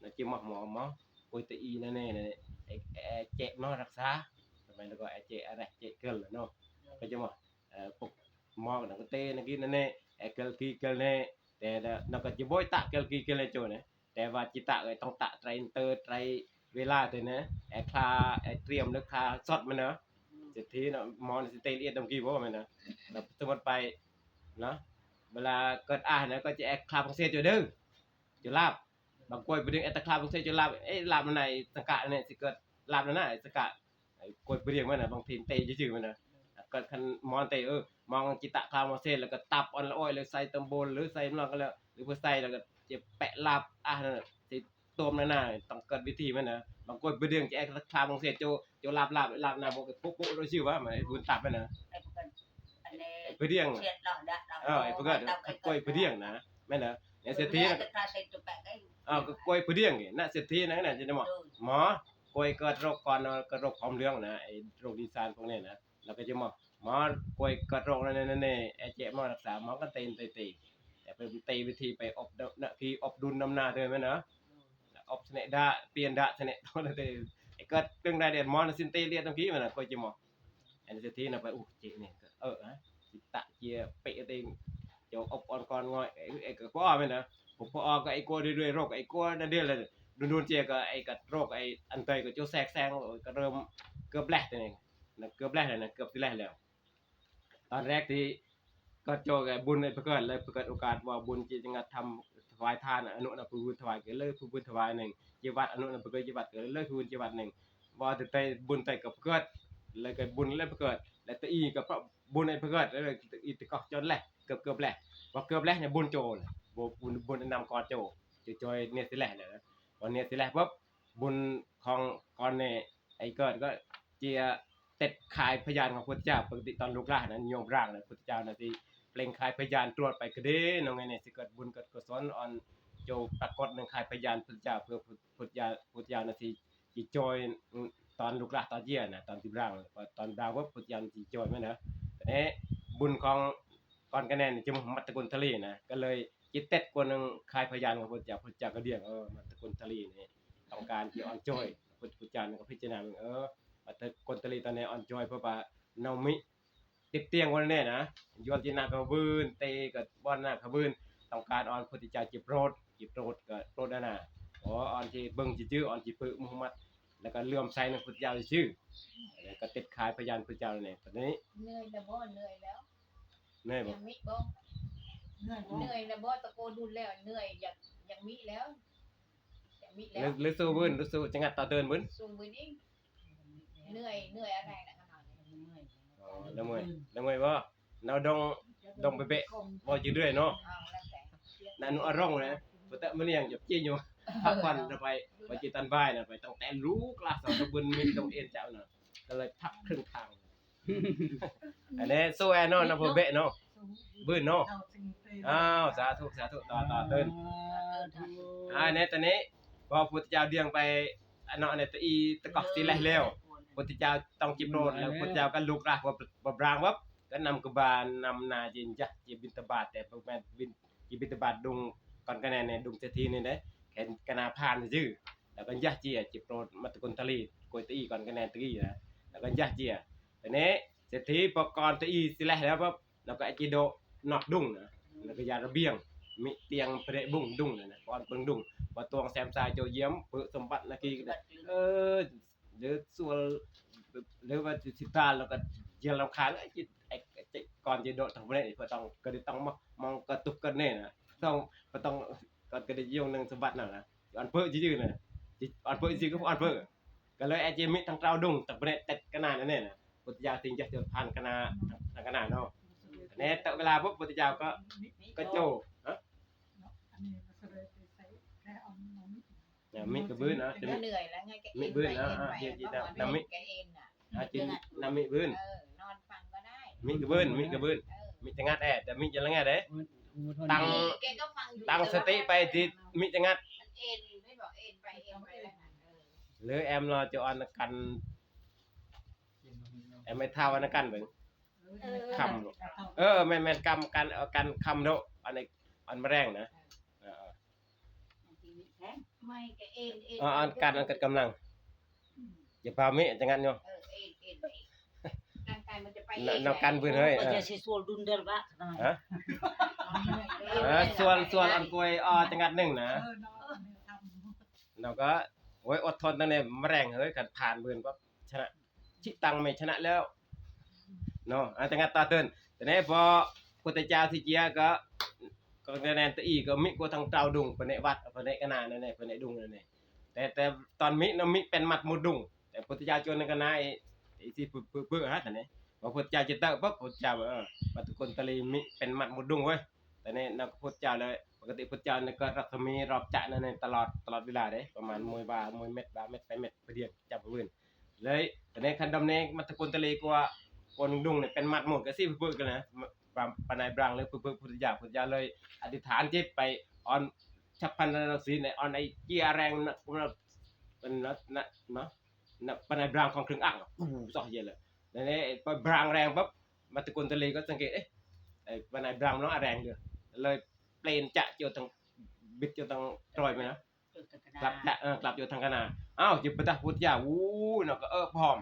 นะจิมอหมอ หมอ โอยตะอีนั่นแน่ นั่นแน่ ไอ้ ไอ้เจ๊มารักษา ทำไมแล้วก็ไอ้เจ๊อะไร เจ๊เกิลเนาะ ก็จะมา เอ่อ ปกหมอนั่นก็เตะนักกินนั่นแน่ ไอ้เกิลกีเกิลแน่ แต่นะ นักก็จะบอยตะเกิลกีเกิลแน่โจเนี่ย แต่ว่าจิตะก็ต้องตะไตรเตอร์ไตรเวลาเตอร์นะ ไอ้คลา ไอ้เตรียมหรือคลาสดมันเนาะ เศรษฐีเนาะ หมอนี่สิเตะละเอียดตรงกี่บ่แม่นนะ แล้วสมมติไป เนาะ เวลาเกิดอาหารนะ ก็จะแอคคลาพังเศษอยู่เด้อ อยู่ลาบ บางกล้วยไปดึงแอคคลาพังเศษอยู่ลาบ เอ้ย ลาบมันไหนสังกะเนี่ย สิเกิดลาบนั่นน่ะ ไอ้สังกะ ไอ้กล้วยไปเรียงมันน่ะ บางทีเตะจื้อๆมันน่ะ เกิดคันหมอนเตะ เออ มองจิตะคลาพังเศษ แล้วก็ตับอ่อนละอ้อย แล้วใส่ตำบล หรือใส่มันนอกก็แล้ว หรือบ่ใส่แล้วก็จะแปะลาบ อ่ะ นั่นน่ะ สิ ต้มนั่นน่ะ ต้องเกิดวิธีมันนะ บางคนไปเรื่องจะแอคคลามของเศษโจ โจลาบลาบลาบนะ บอกปุ๊บปุ๊บ โดยชื่อว่ามันไอ้บุญตับมันนะ ไอ้พวกกัน อันนี้ ไปเรื่อง เสียดเราดักเรา เออ ไอ้พวกกัน เรา ขัดกล้วยไปเรื่องนะ แม่นนะ เนี่ยเศรษฐี เวลาจะทาเศษจะแปะได้ อ้าว ก็กล้วยผู้เดียงนี่นะ เศรษฐีนั่นน่ะ จะได้หมอ หมอกล้วยเกิดโรคก่อนเนาะ เกิดโรคผอมเหลืองนะ ไอ้โรคดีซานพวกนี้นะ แล้วก็จะหมอ หมอกล้วยเกิดโรคนั่นๆๆๆ ไอ้เจ๊หมอรักษา หมอก็เตนเตนเตน แต่ไปเตนวิธีไปอบนะ ที่อบดุลน้ำหน้าเธอไหมเนาะ อบชนิดดา เปลี่ยนดาชนิดตัวนั้นเอง ไอ้เกิดเรื่องใดเด่นหมอนะ สินเตเลียดตรงกี้มันนะ กล้วยจะหมอ อันนี้เศรษฐีนะไป อู้ เจ๊นี่ก็ เออ ฮะ สิตะเจียเปะเต็ง เจ้าอบอ่อนก่อนง่อย ไอ้ ไอ้ก็พ่อแม่นนะ ผมพ่อก็ไอ้กลัวด้วยๆ โรค ไอ้กลัวนั่นเดียวเลย ดูๆ เจียก็ไอ้กัดโรค ไอ้อันเตยก็เจ้าแทรกแซง ก็เริ่มเกือบแลกตัวเองนะ เกือบแลกเลยนะ เกือบที่แลกแล้ว ตอนแรกที่ก็โจกไอ้บุญไอ้ประเกิดเลย ประเกิดโอกาสว่าบุญจิตงัดทำถวายทาน อนุนะผู้บุญถวายก็เลยผู้บุญถวายหนึ่ง จีวัด อนุนะประเกิดจีวัดก็เลยผู้บุญจีวัดหนึ่ง ว่าแต่บุญแต่กับประเกิด แล้วก็บุญเลยประเกิด แล้วตะอีกับพระบุญไอ้ประเกิด แล้วตะอีตะกอกจนแหละ เกือบเกือบแหละ ว่าเกือบแหละเนี่ยบุญโจเลย บุญ บุญนำก่อนโจ จะจอยเนี่ยสิแหละเนี่ยนะ วันเนี้ยสิแหละปุ๊บ บุญของก่อนเนี่ย ไอ้เกิดก็เจียเต็ดขายพยานของพุทธเจ้า ปกติตอนลูกหลานนั้นโยมร่างนะ พุทธเจ้านะที่เปล่งขายพยานตรวจไปกระเด้น้องไงเนี่ย สิเกิดบุญเกิดกุศลอ่อนโจปรากฏหนึ่งขายพยานพุทธเจ้า เพื่อพุทธ พุทธเจ้า พุทธเจ้านะที่จิจอยตอนลูกหลานตอนเจียนะ ตอนที่ร่าง ตอนดาวปุ๊บพุทธเจ้าจิจอยไหมนะ แต่นี้บุญของก่อนคะแนนนี่จะมามัตตกุลทลีนะ ก็เลยจิตเต็ดกว่าหนึ่งขายพยานของพุทธเจ้า พุทธเจ้าก็เดี่ยง เออ มัตตกุลทลีนี่ ต้องการที่อ่อนโจอย พุทธ พุทธเจ้านี่ก็พิจารณา เออ มัตตกุลทลีตอนนี้อ่อนโจอย เพราะว่าเนามิ ติดเตียงวันนี้นะ ยวนที่หน้าขบืน เตกับบ้อนหน้าขบืน ต้องการอ่อนพุทธเจ้าจิโปรด จิโปรดก็โปรดนะนะ อ๋อ อ่อนที่เบิ่งจิจื้อ อ่อนจิปึมุฮัมมัด แล้วก็เลื่อมใสในพุทธเจ้าซื่อ แล้วก็ติดขายพยานพุทธเจ้าเนี่ย ตอนนี้ เหนื่อยแล้วบ่ เหนื่อยแล้ว เหนื่อยบ่ ยังมิบ่ เหนื่อยบ่ เหนื่อยแล้วบ่ ตะโกนดุลแล้ว เหนื่อย อยาก อยากมิแล้ว อยากมิแล้ หรือ ว หรือสู้บืน หรือสู้จะงัดต่อเดินบืน สู้บืนอีก เหนื่อย เหนื่อยอะไรนะขนาดนี้ อ๋อ แล้วเมื่อย แล้วเมื่อยบ่ เราดอง ดองไปเบะ บ่อยู่เรื่อยเนาะ เอาแล้วแต่ นั่นอารมณ์นะ บ่แต่มื้อนี้ยังจะเจียอยู่ พักผ่อนจะไป ไปกินตอนบ่ายนะ ไปตั้งแต่ลูกละสองตะบึนมีตรงเอ็นเจ้าน่ะ ก็เลยพักครึ่งทาง อันนี้สู้แอนนอนนะ พอเบะเนาะ บืนเนาะ อ้าว สาธุ สาธุ ต่อ ต่อ เดิน อ่า ในตอนนี้ พอพุทธเจ้าเดี่ยงไป อันเนาะ ในตะอีตะกอกสีแลแล้ว พุทธเจ้าต้องจิโปรด แล้วพุทธเจ้าก็ลุกละ พอ พอบรางวับ ก็นำกบาลนำนาจินยะ จิบิณฑบาต แต่พวกแม่นบิน จิบิณฑบาตดุงก่อนคะแนนเนี่ย ดุงเศรษฐีนี่เด้ แค่กนาพานซื่อ แล้วก็ยะเจีย จิโปรดมัตตกุลทลี กวยตะอีก่อนคะแนนตะกี้นะ แล้วก็ยะเจีย แต่นี้เศรษฐีปกรณ์ตะอีสิแลแล้วปั๊บ แล้วก็ไอ้จิโดะนอกดุงนะ แล้วก็ยาระเบียง มีเตียงพระบุงดุงนะนะ ก่อนเปิงดุง พอตวงแซมซายโจเยี่ยม เปิดสมบัตินาคีก็ได้ เออ หรือส่วน หรือว่าสิตาแล้วก็เยี่ยมรำคาญ ไอ้จิต ไอ้ ไอ้จิต ก่อนจะโดดทางพระเนี่ย ก็ต้อง ก็ได้ต้องมามองกระตุกกันเนี่ยนะ ต้อง ก็ต้อง ก็ ก็ได้ยงหนึ่งสมบัตินั่นนะ อันเปิดจื้อๆนะ อันเปิดจื้อก็อันเปิด ก็เลยไอ้เจมิทั้งเต้าดุง แต่พระเนี่ยเต็ดขนาดนั้นเนี่ยนะ พุทธเจ้าถึงจะจดพันขนาด ทางขนาดเนาะ แน่แต่เวลาปุ๊บพุทธเจ้าก็ ก็โจ ฮะ อันนี้ก็เลยไปใส่แค่เอาน้ำ เนี่ย มิกระบือนะ จะมิ เหนื่อยแล้วไง ก็ มิ เอ็น บืน ไป นะ เอ็น อ่ะ ไป เดี๋ยว แล้วก็ จะ นำมิ หมอนก็เอ็นอ่ะ อ่ะ จินนำมิบืน เออ นอนฟังก็ได้ มิกระบืน มิกระบืน เออ มิจะงัดแอด แต่มิจะละงัดเด้ โอ้โห โทษ ตั้ง นะ แกก็ฟังอยู่ ตั้งสติไปที่มิจะงัด มันเอ็น ไม่บอกเอ็นไปเอ็นไปแล้วนะ เออ หรือแอมรอจะอ่อนกัน แอมไม่เท่าอันกันเบิ่ง เออ คำ เออ แม่นๆ กำกัน เอากันคำโดะ อันนี้ อันแมลงนะ เออ ไม่ก็เอ็น เอ็น อ่า อันกัน อันกันกำลัง อย่าพามิจะงัดเนาะ เออ เอ็น เอ็น เอ็น ร่างกายมันจะไป น- เอง นำกันเพิ่นเฮ้ย ก็จะสิสวลดุนเดอร์บะนะ ฮะ เออ เออ ส่วน ส่วนอันกล้วย อ่อ จะงัดหนึ่งนะ เออ เนาะ เราก็ โอ้ย อดทนตั้งแต่แมลงเฮ้ย กันผ่านเพิ่นก็ชนะ ชิตังไม่ชนะแล้ว เนาะ อาจจะงัดต่อเติน แต่ในพอพุทธเจ้าที่เจียก็ ก็คะแนนตะอีก็มิกว่าทางเต้าดุง ไปในวัด ไปในกะนานั่นแหละ ไปในดุงนั่นแหละ แต่ แต่ตอนมินะ มิเป็นมัดหมดดุง แต่พุทธเจ้าจวนในกะนาไอ้ ไอ้ที่ปึกๆๆ ฮะ แต่เนี่ย พอพุทธเจ้าจะเตอะปุ๊บ พุทธเจ้าบอก เออ มัตตกุลทลีมิเป็นมัดหมดดุงเว้ย แต่เนี่ย นักพุทธเจ้าเลย ปกติพุทธเจ้าเนี่ยก็รัศมีรอบจะนั่นเนี่ย ตลอด ตลอดเวลาเด้ ประมาณมวยบา มวยเม็ดบา เม็ดไปเม็ดไปเดียง จับพื้น เลย แต่ในคันดำเนกมัตตกุลทลีกว่า คนดุงเนี่ยเป็นมัดหมด ก็สิปึกๆ กันนะ ปานายบรังเลย ปึกๆ พุทธเจ้า พุทธเจ้าเลย อธิษฐานจิตไปอ่อน ฉับพลันรังสีเนี่ย อ่อนไอเจียแรงนะ นะ นะ นะ นะ ปานในบรางของเครื่องอัก อู้ ซอกเย็นเลย นั่นเอง พอบรางแรงปั๊บ มาตะโกนตะลีก็สังเกต เอ๊ะ ไอ้ปานในบรางเนาะ แรงเดียว เลยเปลนจะเจียวทาง บิดเจียวทางตรอยไปนะ กลับจะ เออ กลับอยู่ทางคณะ อ้าว จิบปะตะพุทธเจ้า อู้ เนาะก็ เออ พร้อม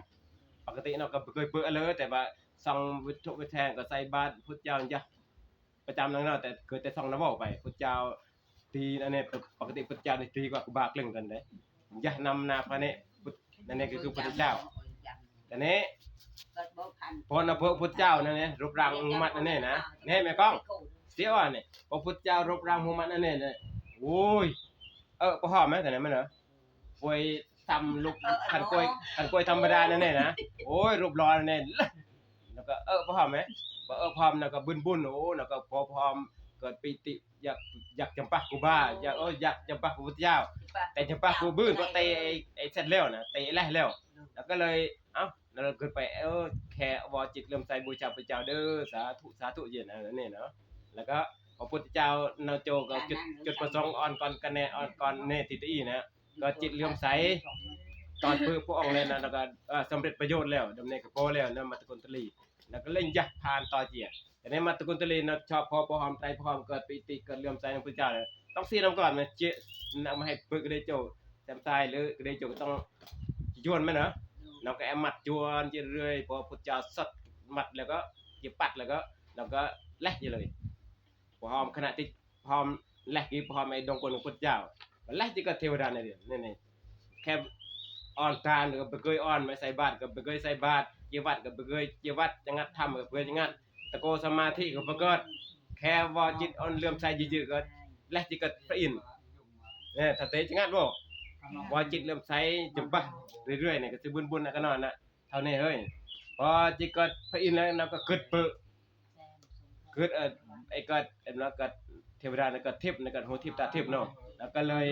ปกติเนาะก็บ่เคยเปิดเลย แต่ว่าส่องวิทยุวิทแทงก็ใส่บาตรพุทธเจ้าจ้ะ ประจำนั่นเนาะ แต่เคยแต่ส่องนะเว้าไป พุทธเจ้า ตีนั่นเนี่ย ปกติพุทธเจ้านี่ตีกว่ากูบาคลึงกันเด้ ยะนำนาพระเนี่ย พุทธ นั่นเนี่ยก็คือพุทธเจ้า แต่นี้ พอนะพระพุทธเจ้านั่นเนี่ย รูปร่างองค์มัดนั่นเนี่ยนะ เนี่ยแม่กล้อง เสียว่าเนี่ย พอพุทธเจ้ารูปร่างองค์มัดนั่นเนี่ยนะ โอ้ย เออ พอหอมไหมแต่ไหนมันเหรอ ป่วยซ้ำลุก เออ คันกล้วย เออ คันกล้วยธรรมดานั่นเนี่ยนะ โอ้ย รูปหล่อนั่นเนี่ย แล้วก็ เออ พอหอมไหม พอ เออ พร้อม แล้วก็บึนบุน โอ้ แล้วก็พอพร้อม เกิดปีติ อยาก อยากจำปาครูบา อยาก เออ อยากจำปาครูพุทธเจ้า แต่จำปาครูบึ้นก็เตะไอ้ ไอ้เสร็จแล้วนะ เตะแหละแล้ว แล้วก็เลย เอ้า แล้วเราเกิดไป เออ แค่วอจิตเลื่อมใสบูชาพระเจ้าเด้อ สาธุ สาธุ เย็นนะ นี่เนาะ แล้วก็พระพุทธเจ้าเนาะโจก็จุด จุดประสงค์อ่อนก่อนกันแน่ อ่อนก่อนแน่ ทิฏฐินะ ก็จิตเลื่อมใส ตอนเพื่อพระองค์เลยนะ แล้วก็ เอ่อ สำเร็จประโยชน์แล้ว ดำเนินกับพระแล้วนะ มาตะกุนตลี แล้วก็เล่นยักษ์พานต่อเจีย แต่ในมาตะกุนตลีนะ ชอบพอพอหอมไตรพอหอมเกิดปีติ เกิดเลื่อมใสในพระเจ้าเนี่ย ต้องเสียน้ำก่อนนะ เจ นำมาให้เบิกได้โจ จำตายหรือได้โจก็ต้องยวนไหมเนาะ เราก็แอบมัดยวนเรื่อยๆ พอพุทธเจ้าสัตว์มัดแล้วก็จะปัดแล้วก็ เราก็แลกอยู่เลย พอหอมขณะที่หอมแลกอยู่ พอหอมไอ้ดงกลของพุทธเจ้า มันแลกที่ก็เทวดาในเดียวนี่นี่ แค่อ่อนตานก็บ่เคยอ่อน ไม่ใส่บาตรก็บ่เคยใส่บาตร เจวัดก็บ่เคยเจวัด จะงัดธรรมก็บ่เคยจะงัด ตะโกสมาธิก็บ่เกิด แค่ว่าจิตอ่อนเลื่อมใสยืดๆก็ แลกที่ก็พระอินทร์ เนี่ย ถ้าเตะจะงัดบ่ ว่าจิตเลื่อมใสจะบะเรื่อยๆเนี่ย ก็สิบุญๆนะก็นอนนะ เท่านี้เฮ้ย พอจิตก็พระอินทร์แล้วเราก็กึดเปิด กึด เอ่อ ไอ้ก็ เอ็มแล้วก็เทวดาแล้วก็ทิพย์แล้วก็หูทิพย์ตาทิพย์เนาะ แล้วก็เลย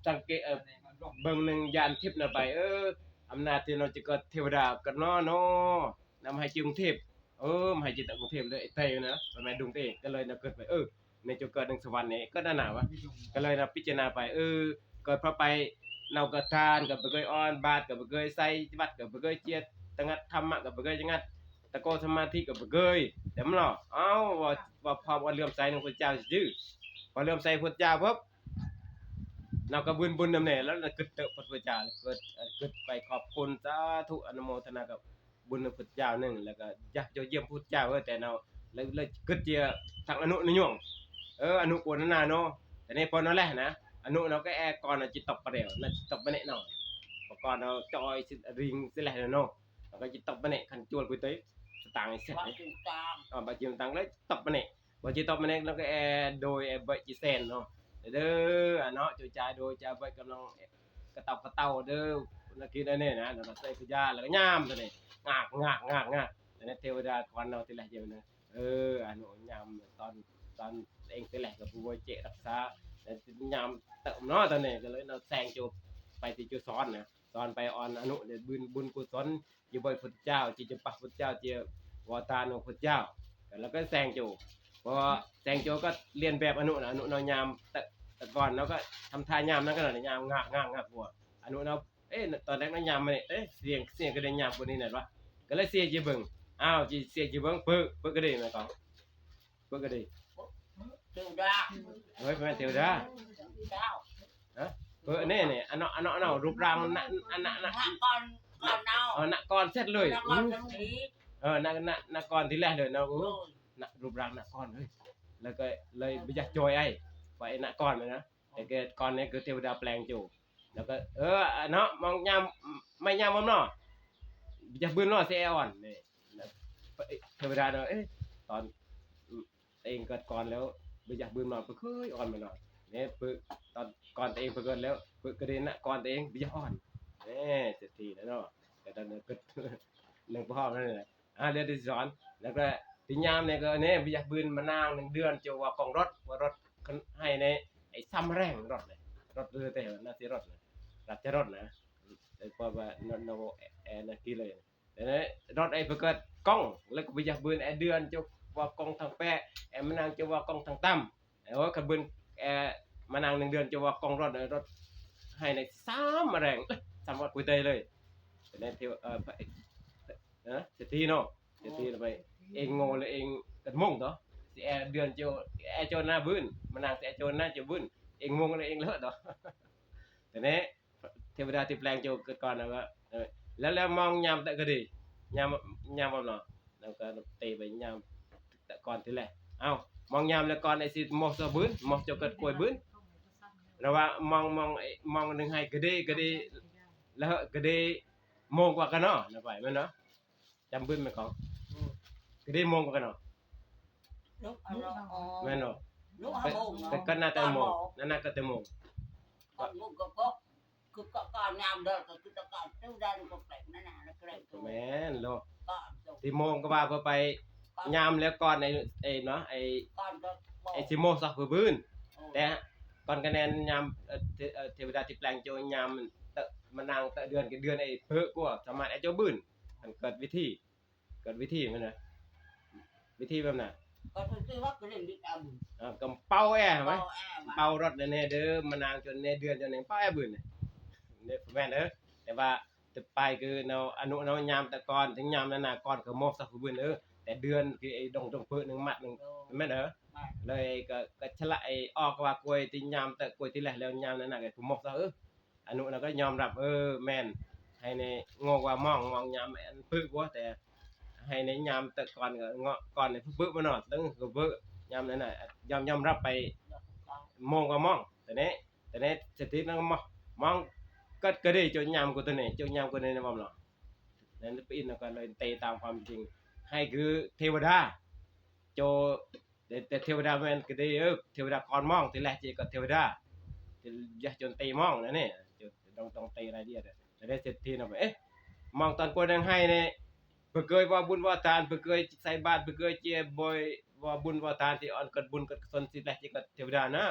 สังเกต เอ่อ เบิ่งหนึ่งญาณทิพย์น่ะไป เออ อำนาจที่เราจะเกิดเทวดาก็นอนเนาะ นำให้จึงเทพ เออ มาให้จิตกรุงเทพเลย ไอ้เต้นะ สมัยดุงเต้ ก็เลยนะเกิดไป เออ ในจุดเกิดหนึ่งสวรรค์นี่ ก็นั่นน่ะวะ ก็เลยนะพิจารณาไป เออ เกิดพระไป เราก็ทานก็บ่เคยอ่อน บาตรก็บ่เคยใส่ วัดก็บ่เคยเจียด ตะงัดธรรมะก็บ่เคยจะงัด ตะโกสมาธิก็บ่เคย แต่มันหรอก เอ้า ว่า ว่าความอ่อนเลื่อมใสในพระเจ้าซื่อ พอเลื่อมใสพระเจ้าปุ๊บ เราก็บุญบุญนำแน่ แล้วเรากึดเตอะพระเจ้า เกิด เอ่อ กึดไปขอบคุณ สาธุ อนุโมทนากับบุญพระเจ้าหนึ่ง แล้วก็อยากจะเยี่ยมพระเจ้า เออ แต่เราเลย เลยกึดเจียทางอนุนิยม เออ อนุโกณนาเนาะ แต่ในพอนั่นแหละนะ อนุเราก็แอร์ก่อนเราจิตตกไปแล้ว เราจิตตกไปแน่นอน พอก่อนเราจอยสิริงสิแหละเนาะ เราก็จิตตกไปแน่คันจวนกุยเตย สตางค์ไอ้เสร็จ บา เลย จิตตัง อ่า บาจิตตังเลยตกไปแน่ บาจิตตกไปแน่ แล้วก็แอร์โดยแอร์เบย์จิเซนเนาะ เด้อ อ่ะเนาะ จูจ่ายโดยจ่ายเบย์กำลังกระเต่ากระเต่าเด้อ นักกินได้เนี่ยนะ แล้วก็ใส่พยา แล้วก็ยามตัวนี้ งาก งาก งาก งาก แต่ในเทวดาก่อนเราทีแรกเดียวนะ เออ อนุยามตอน ตอนเองทีแรกกับผู้บริเจรักษา แต่ยามเติมเนาะตอนนี้ ก็เลยเราแซงจูไปที่จูซ้อนนะ ตอนไปอ่อนอนุเนี่ยบุญ บุญกุศล อยู่บ่อยพุทธเจ้า จิจะปักพุทธเจ้า จิวอตานุพุทธเจ้า แล้วก็แซงจู พอแซงจูก็เรียนแบบอนุนะ อนุเนาะยาม แต่ แต่ก่อนเราก็ทำท่ายามนั่นก็หน่อยยามงาก งาก งากบัว อนุเนาะ เอ๊ะ ตอนแรกเนาะยามมันเนี่ย เอ๊ะ เสียง เสียงก็ได้ยามคนนี้หน่อยวะ ก็เลยเสียจีเบิ่ง อ้าว จีเสียจีเบิ่ง เปิด เปิดก็ได้ไหมก่อน เปิดก็ได้ เทวดา เฮ้ย เป็นเทวดา เจ้า ฮะ เออ อันนี้เนี่ย อันเนาะ อันเนาะ อันเนาะ รูปร่างนะ อันนะ นะ หน้าก่อน ก่อนเนาะ เออ หน้าก่อนเสร็จเลย หน้าก่อน อืม ตรงนี้ เออ หน้า หน้า หน้าก่อนทีแรกเลยเนาะ โอ้ย โอ้ย หน้า รูปร่างหน้าก่อนเลย แล้วก็เลยไม่อยากจอยไอ้ ว่าไอ้หน้าก่อนเลยนะ แต่แกก่อนเนี่ยคือเทวดาแปลงจู แล้วก็ เออ เนาะ มองยาม ไม่ยามผมเนาะ อยากบืนเนาะ เสียอ่อน นี่ เทวดาเนาะ เอ๊ะ ตอน เองเกิดก่อนแล้ว บ่อยากบืนมา บ่เคยอ่อนมาหน่อย เนี่ยปึก ตอนก่อนตัวเองไปเกิดแล้ว ปึกก็ได้นะ ก่อนตัวเอง บ่อยากอ่อน เอ๊ะ เศรษฐีนะเนาะ แต่ตอนนั้นเกิด หนึ่งพ่อนั่นแหละ อ่า เรื่องที่สอน แล้วก็ที่ยามเนี่ยก็เนี่ย บ่อยากบืนมานั่งหนึ่งเดือน เจ้าว่ากองรถ ว่ารถคันให้เนี่ย ไอ้ซ้ำแรงรถเลย รถเรือแต่น่าสิรถนะ ราชรถนะ แต่พอว่านโนแอร์นะกี่เลย แต่เนี่ยรถไอ้เพื่อเกิดกล้อง แล้วก็ไปอยากบืนไอ้เดือนเจ้าว่ากล้องทางแปะ ไอ้มานางเจ้าว่ากล้องทางต่ำ ไอ้โอ้ยขบืน ไอ้ มานั่งหนึ่งเดือนจะว่ากองรถเลย รถให้ในซ้ำมาแรง เอ้ย ซ้ำว่ากุยเตยเลย แต่ในเที่ยว เออ พระเอก เออ เศรษฐีเนาะ เศรษฐีไป เองโง่เลยเองกระมงต่อ สิแอเดือนเจ้า แอเจ้าหน้าบื้น มานั่งสิแอเจ้าหน้าเจ้าบื้น เองงงเลยเองเลอะต่อ แต่เนี้ย เทวดาที่แปลงโจเกิดก่อนแล้วก็ เออ แล้ว แล้วมองยามแต่ก็ดี ยาม ยามบ่เนาะ แล้วก็เตะไปยามแต่ก่อนทีแรก เอ้า มองยามแล้วก่อนไอ้สิโมซะบื้น โมโจเกิดกล้วยบื้น แล้วว่ามอง มอง ไอ้ มองหนึ่งให้ก็ดี ก็ดี แล้วก็ดี โมงกว่ากันเนาะ นะไปแม่นเนาะ จำบื้นไหมของ ก็ดี โมงกว่ากันเนาะ lúc ăn nó แม่นเนาะ lúc ăn bông แต่ก็น่าจะโมง นั่นน่าก็จะโมง còn bông có có cứ có con nhầm đó có cứ có con tiêu đen có phải nó nè nó cái này แม่นเนาะ con rồi สิโมงก็ว่าเพื่อไปยามแล้วก่อนไอ้ ไอ้เนาะ ไอ้ con có ไอ้ bông สิโมงซะเพื่อบื้น แต่ก่อนคะแนนยาม เอ่อ เท- เอ่อ เทวดาที่แปลงโจยามเตอะมานั่งเตอะเดือนกับเดือนไอ้เพิ่นกว่าสามารถไอ้โจบื้น มันเกิดวิธี เกิดวิธีมันนะ วิธีแบบน่ะ có thứ tư bắt cái đèn đi ăn อ่าก็เป่าแอร์ไหม bông ăn เป่ารถแน่ๆเด้อ มานั่งจนแน่เดือนจนแน่เป่าแอร์บื้นเนี่ย เนี่ยแม่นเด้อ แต่ว่าจะไปคือเนาะ อนุเนาะ ยามแต่ก่อน ถึงยามนั้นน่ะ ก่อนก็โมกสักเพื่อบื้นเด้อ แต่เดือนคือไอ้ดงดงเพิ่นหนึ่งมัดหนึ่ง แม่นเด้อ เลยก็ ก็ชะละไอ้ออกว่า กล้วยที่ยามแต่กล้วยที่แรกแล้ว ยามนั้นน่ะ ก็โมกซะ เออ อนุน่ะก็ยอมรับ เออ แม่น ให้ในโงกว่ามอง มองยามอันปึกว่า แต่ให้ในยามแต่ก่อนก็เงาะก่อนในปึกมาเนาะ ตั้งก็ปึก ยามนั้นน่ะ ยอม ยอมรับไป โมงกว่ามอง แต่นี้ แต่นี้เศรษฐีนั่นก็มอง มองก็ ก็ได้โจยามกูตัวนี้ โจยามกูตัวนี้นะบ่เนาะ นั่นไปอินแล้วก็เลยเตะตามความจริง ให้คือเทวดา โจ แต่ แต่เทวดาแม่นก็ได้ เออ เทวดาก่อนมอง ทีแรกเจก็เทวดา จะยะจนเตะมองนะเนี่ย จะต้อง ต้องเตะอะไรเดียวเนี่ย แต่ได้เศรษฐีนะ เอ๊ะ มองตอนกวนนางให้เนี่ย เพื่อเกยว่าบุญว่าทาน เพื่อเกยใส่บาตร เพื่อเกยเจียบอยว่าบุญว่าทาน ที่อ่อนเกิดบุญเกิดกุศล ทีแรกเจก็เทวดานะ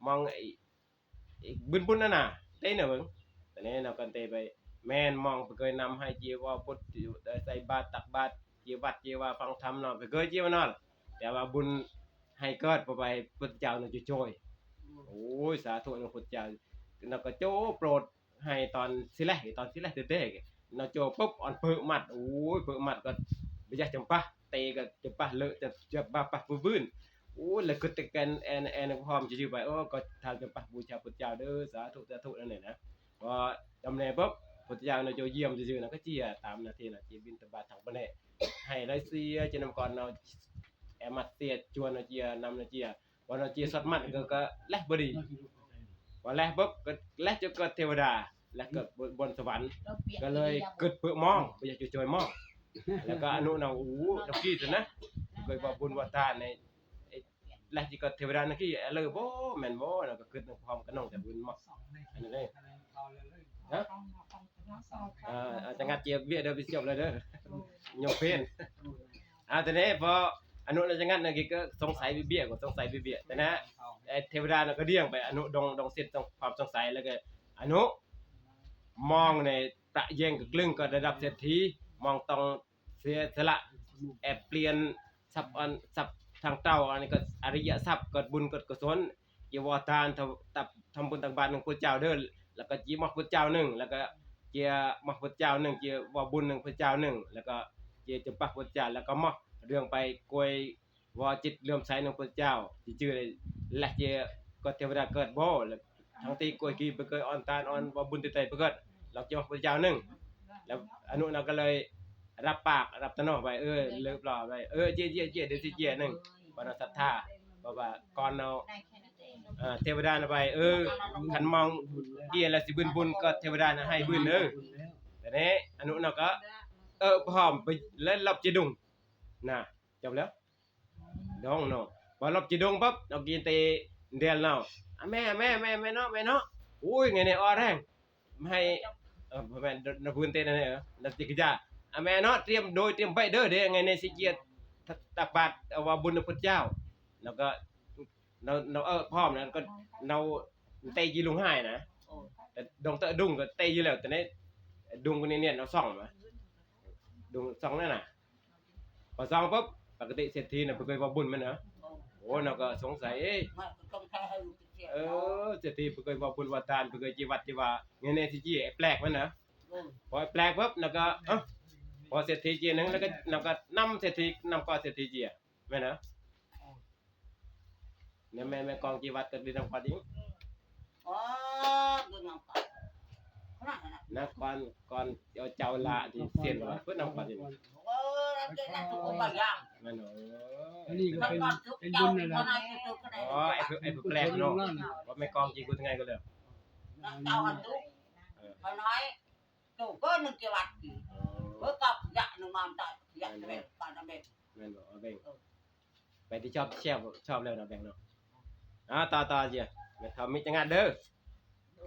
มองไอ้ อีกบุญบุญนั่นน่ะ เตะเนี่ยเบิ่ง แต่นี้เรากันเตะไป แม่นมองไปเกยนำให้เจียว่าพุทธอยู่ได้ใส่บาตรตักบาตรเจียวัดเจียว่าฟังธรรมเนาะ ไปเกยเจียว่านอน แต่ว่าบุญให้เกิดพอไปพุทธเจ้าเนาะจะช่วย โอ้ย สาธุเนาะพุทธเจ้า เราก็โจ้โปรดให้ตอนสิแลก ตอนสิแลกเด้ๆ เนาะโจ้ปุ๊บอ่อนเปิดมัด โอ้ย เปิดมัดก็ไปยักจำปา เตะก็จำปาเลอะ จะ จะปาปะปื้น โอ้ย แล้วก็ตะแกนแอนแอนพร้อมจะอยู่ไป โอ้ ก็ทานจำปาบูชาพุทธเจ้าเด้อ สาธุ สาธุ นั่นแหละนะ พอจำแนปุ๊บ พุทธเจ้าเนาะโจเยี่ยมซื่อๆนะ ก็เจียตามหน้าที่นะ เจียบิณฑบาตทางปะแน่ ให้ร้อยเสีย เจียนำก่อนเนาะ แอมัดเสีย ชวนเนาะเจียนำเนาะเจีย วันเนาะเจียสดมัดก็ ก็แลกบ่ดี วันแลกปุ๊บ ก็แลกจนเกิดเทวดา แล้วเกิดบน บนสวรรค์ ก็เลยเกิดเปิดมอง ไปอยากจะช่วยมอง แล้วก็อนุเนาะ โอ้โห ตะกี้ตัวนะ เคยบอกบุญว่าทานใน ไอ้แลกที่ก็เทวดานะกี้ เออเลยบ่ แม่นบ่ แล้วก็เกิดในความกระหน่องแต่บุญมาก อันนี้เลย ฮะ อ่า อาจจะงัดเจียบเบี้ยเด้อ ไปเสียบเลยเด้อ โยกเพน อ่า ทีนี้พออนุเราจะงัดนะกี้ก็สงสัยเบี้ย ก็สงสัยเบี้ย แต่นะ ไอ้เทวดาน่ะก็เดี่ยงไป อนุดง ดงเส้นความสงสัย แล้วก็ อนุ มองในประแยงกับกลึงก็ระดับเศรษฐี มองต้องเสียสละ แอบเปลี่ยนทรัพย์อัน ทรัพย์ทางเต้า อันนี้ก็อริยทรัพย์ เกิดบุญเกิดกุศล เจียวอทาน ทำ ทำบุญตักบาตรหนึ่งพุทธเจ้าเด้อ แล้วก็เจียมอบพุทธเจ้าหนึ่ง แล้วก็เจียมอบพุทธเจ้าหนึ่ง เจียวอบุญหนึ่งพุทธเจ้าหนึ่ง แล้วก็เจียจำปาพุทธเจ้า แล้วก็มอบเรื่องไปกวย ว่าจิตเลื่อมใสในพระเจ้า จิตจื่อเลย และเจก็เทวดาเกิดบ่ แล้วทั้งที่กวยกีไปเกิดอ่อนตานอ่อนว่าบุญติดใจไปเกิด เราเจ้าพระเจ้าหนึ่ง แล้วอนุนาก็เลยรับปาก รับตะนอไป เออ เลิฟรอไป เออ เจียเจียเจียเดี๋ยวสิเจียหนึ่ง บรรดาศรัทธา เพราะว่าก่อนเรา เอ่อ เทวดาน่ะไป เออ คันมองเจียแล้วสิบุญบุญก็เทวดาน่ะให้บุญเออ แต่นี้อนุนาก็ เออ พร้อมไปแล้วรับจีดุง นะ จบแล้ว ดองเนาะ พอลบจีดงปั๊บ เรากินเตเดียนเนาะ อ่ะแม่ แม่ แม่ แม่เนาะ แม่เนาะ อุ้ย ไงเนี่ย อ่อนแรง ไม่ให้ เออ แม่น นพื้นเตนั่นเนี่ย เออ นักจิกจ้า อ่ะแม่เนาะ เตรียมโดย เตรียมใบเด้อ เด้ ไงเนี่ย สิเกียรติ ตักบาตร เอาว่าบุญพระเจ้า แล้วก็ เรา เรา เออ พร้อมนะ ก็ เราเตะยีลุงให้นะ แต่ดงเตะดุงก็เตะยีแล้ว แต่ในดุงคนนี้เนี่ย เราส่องมา ดุงส่องนั่นน่ะ พอส่องปุ๊บ ปกติเศรษฐีน่ะ บ่เคยว่าบุญมันนะ โอ้ เราก็สงสัย เอ๊ะ มาก็ต้องใช้ให้ เออ เศรษฐีเพิ่นเคยบอกบุญว่าทาน เพิ่นเคยจีวัดจีว่า เงี้ยเนี่ยสิจีไอ้แปลกมันนะ อืม พอไอ้แปลกปุ๊บ แล้วก็ เอ้า พอเศรษฐีจีหนึ่ง แล้วก็ แล้วก็นำเศรษฐี นำก่อนเศรษฐีจีอะ แม่นนะ เนี่ยแม่ แม่กองจีวัดก็ดีนำก่อนอีก อ๋อ ดูนำก่อน ขนาดนั้นน่ะ นะ ก่อน ก่อนเอาเจ้าละที่เสียนว่าเพิ่นนำก่อนอีก เออ แล้วเจ๊น่ะทุกคนบางอย่าง แม่นเนาะ อันนี้ก็เป็น นำก่อนทุก เป็นบุญนั่นแหละ เจ้า อ๋อ ไอ้เพิ่น ไอ้เพิ่นแปลกเนาะ ว่าแม่กองจีกูยังไงก็เลย เจ้าอันทุก เออ เขาน้อย โตก็นึกจะวัดอีก อ๋อ เพิ่นก็อยากนึกมาตาย อยากจะเป็นปานนั้นเป็น แม่นบ่ เอาแบ่ง เออ ไปที่ชอบแชร์ชอบแล้วนะแบ่งเนาะ อ่า ต่อ ต่อเจีย แม่เฒ่ามีจังงัดเด้อ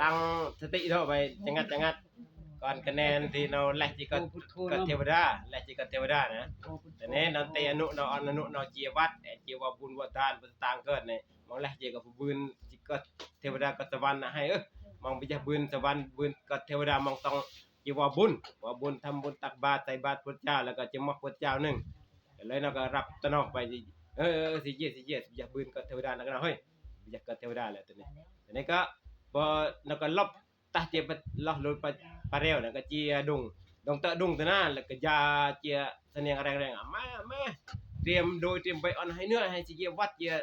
ตั้งสติเด้อ ไปจังงัด จังงัด ก่อนคะแนนที่เราแลกจีกับ กับเทวดา แลกจีกับเทวดานะ แต่เนี้ยนอนเตอนุนอนอนุนอนจีวัด เอ่อ จีว่าบุญว่าทาน บุญต่างเกิดเนี่ย มองแลกจีกับบุญ จีก็เทวดากับสวรรค์นะ ให้ เออ มองไปจากบุญสวรรค์ บุญกับเทวดา มองต้อง จีว่าบุญ ว่าบุญทำบุญตักบาตรใส่บาตรพุทธเจ้า แล้วก็จะมอบพุทธเจ้าหนึ่ง ก็เลยเนาะก็รับตะนอกไป เออ เออ สิเจีย สิเจีย อยากบุญกับเทวดา แล้วก็เนาะ เฮ้ย อยากกับเทวดาแล้วตัวนี้ ตัวนี้ก็ พอ แล้วก็ลบ ตะเจียไป ลอดลงไป ปะเรียวนะ ก็เจียดุง ดงเตอะดุงตัวนั้น แล้วก็ยาเจียเสนียงแรงๆ อ่ะ มา มา เตรียมโดยเตรียมใบอ่อนให้เนื้อ ให้สิเจียวัดเจีย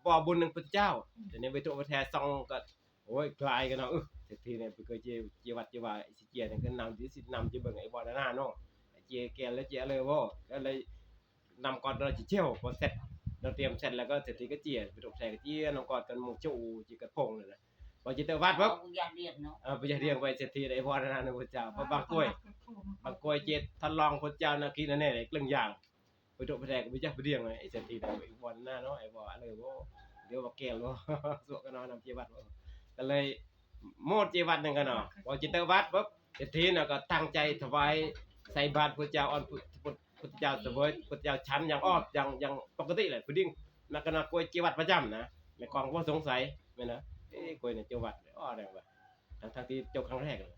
บ่บุญหนึ่งพุทธเจ้า ตัวนี้ไปทั่วประเทศส่องก็ โอ้ย ไกลกันเนาะ เออ เศรษฐีเนี่ยไปเคยเจีย เจียวัดเจียว่า สิเจียเนี่ยก็นำที่สินำเจียเบิ่งไอ้บ่อนหน้าเนาะ เจียแกนแล้วเจียเลยบ่ ก็เลยนำก่อนเราจะเจียว พอเสร็จ เราเตรียมเสร็จแล้วก็เศรษฐีก็เจีย ไปตกใส่ก็เจีย นำก่อนกันหมู่เจ้าอู่เจียกระพงเลยนะ พอเจียเตอวัดปุ๊บ เอาอย่าเรียนเนาะ เออ ไปอย่าเรียงไปเศรษฐีไอ้บ่อนหน้าเนาะพุทธเจ้า เพราะบางกล้วย บางกล้วยเจียทดลองพุทธเจ้านะกินอันนี้เลยเกลืองอย่าง ไปตกไปแดกไปจักไปเรียงเลย ไอ้เศรษฐีเนี่ยไอ้บ่อนหน้าเนาะ ไอ้บ่อนอะไรบ่ เดี๋ยวบ่แก้วบ่ สวกกันเนาะ นำเจียวัดบ่ ก็เลย โมดเจวัดหนึ่งกันเนาะ พอจิตเตอร์วัดปุ๊บ เศรษฐีเนาะก็ตั้งใจถวายใส่บาตรพุทธเจ้าอ่อน พุทธ พุทธ พุทธเจ้าเสวย พุทธเจ้าฉันอย่างออบ อย่าง อย่างปกติเลย ผู้ดิ้งนักกนากล้วยเจวัดประจำนะ แม่กองบ่สงสัย แม่นนะ เอ้ย กล้วยเนี่ยเจวัดเลย อ้อ แดงว่ะ ทั้งๆที่เจ้าครั้งแรกเลย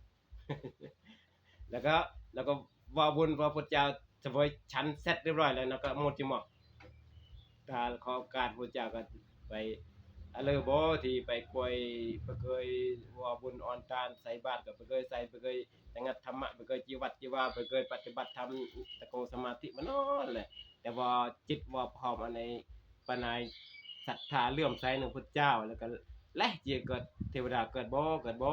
แล้วก็ แล้วก็ว่าบุญว่าพุทธเจ้าเสวยฉันเสร็จเรียบร้อยแล้วเนาะ ก็โมดจิมอก ถ้าขอโอกาสพุทธเจ้าก็ไป อะเลอบ่ที่ไปกวย ไปเกยว่าบุญออนตานใส่บาตรก็ไปเกยใส่ ไปเกยสงัดธรรมะ ไปเกยจีวัดจีวา ไปเกยปฏิบัติธรรม ตะโกสมาธิมานอนแหละ แต่ว่าจิตว่าพร้อมอันในปานายศรัทธาเลื่อมใสในพุทธเจ้า แล้วก็แลเจียเกิดเทวดาเกิดบ่ เกิดบ่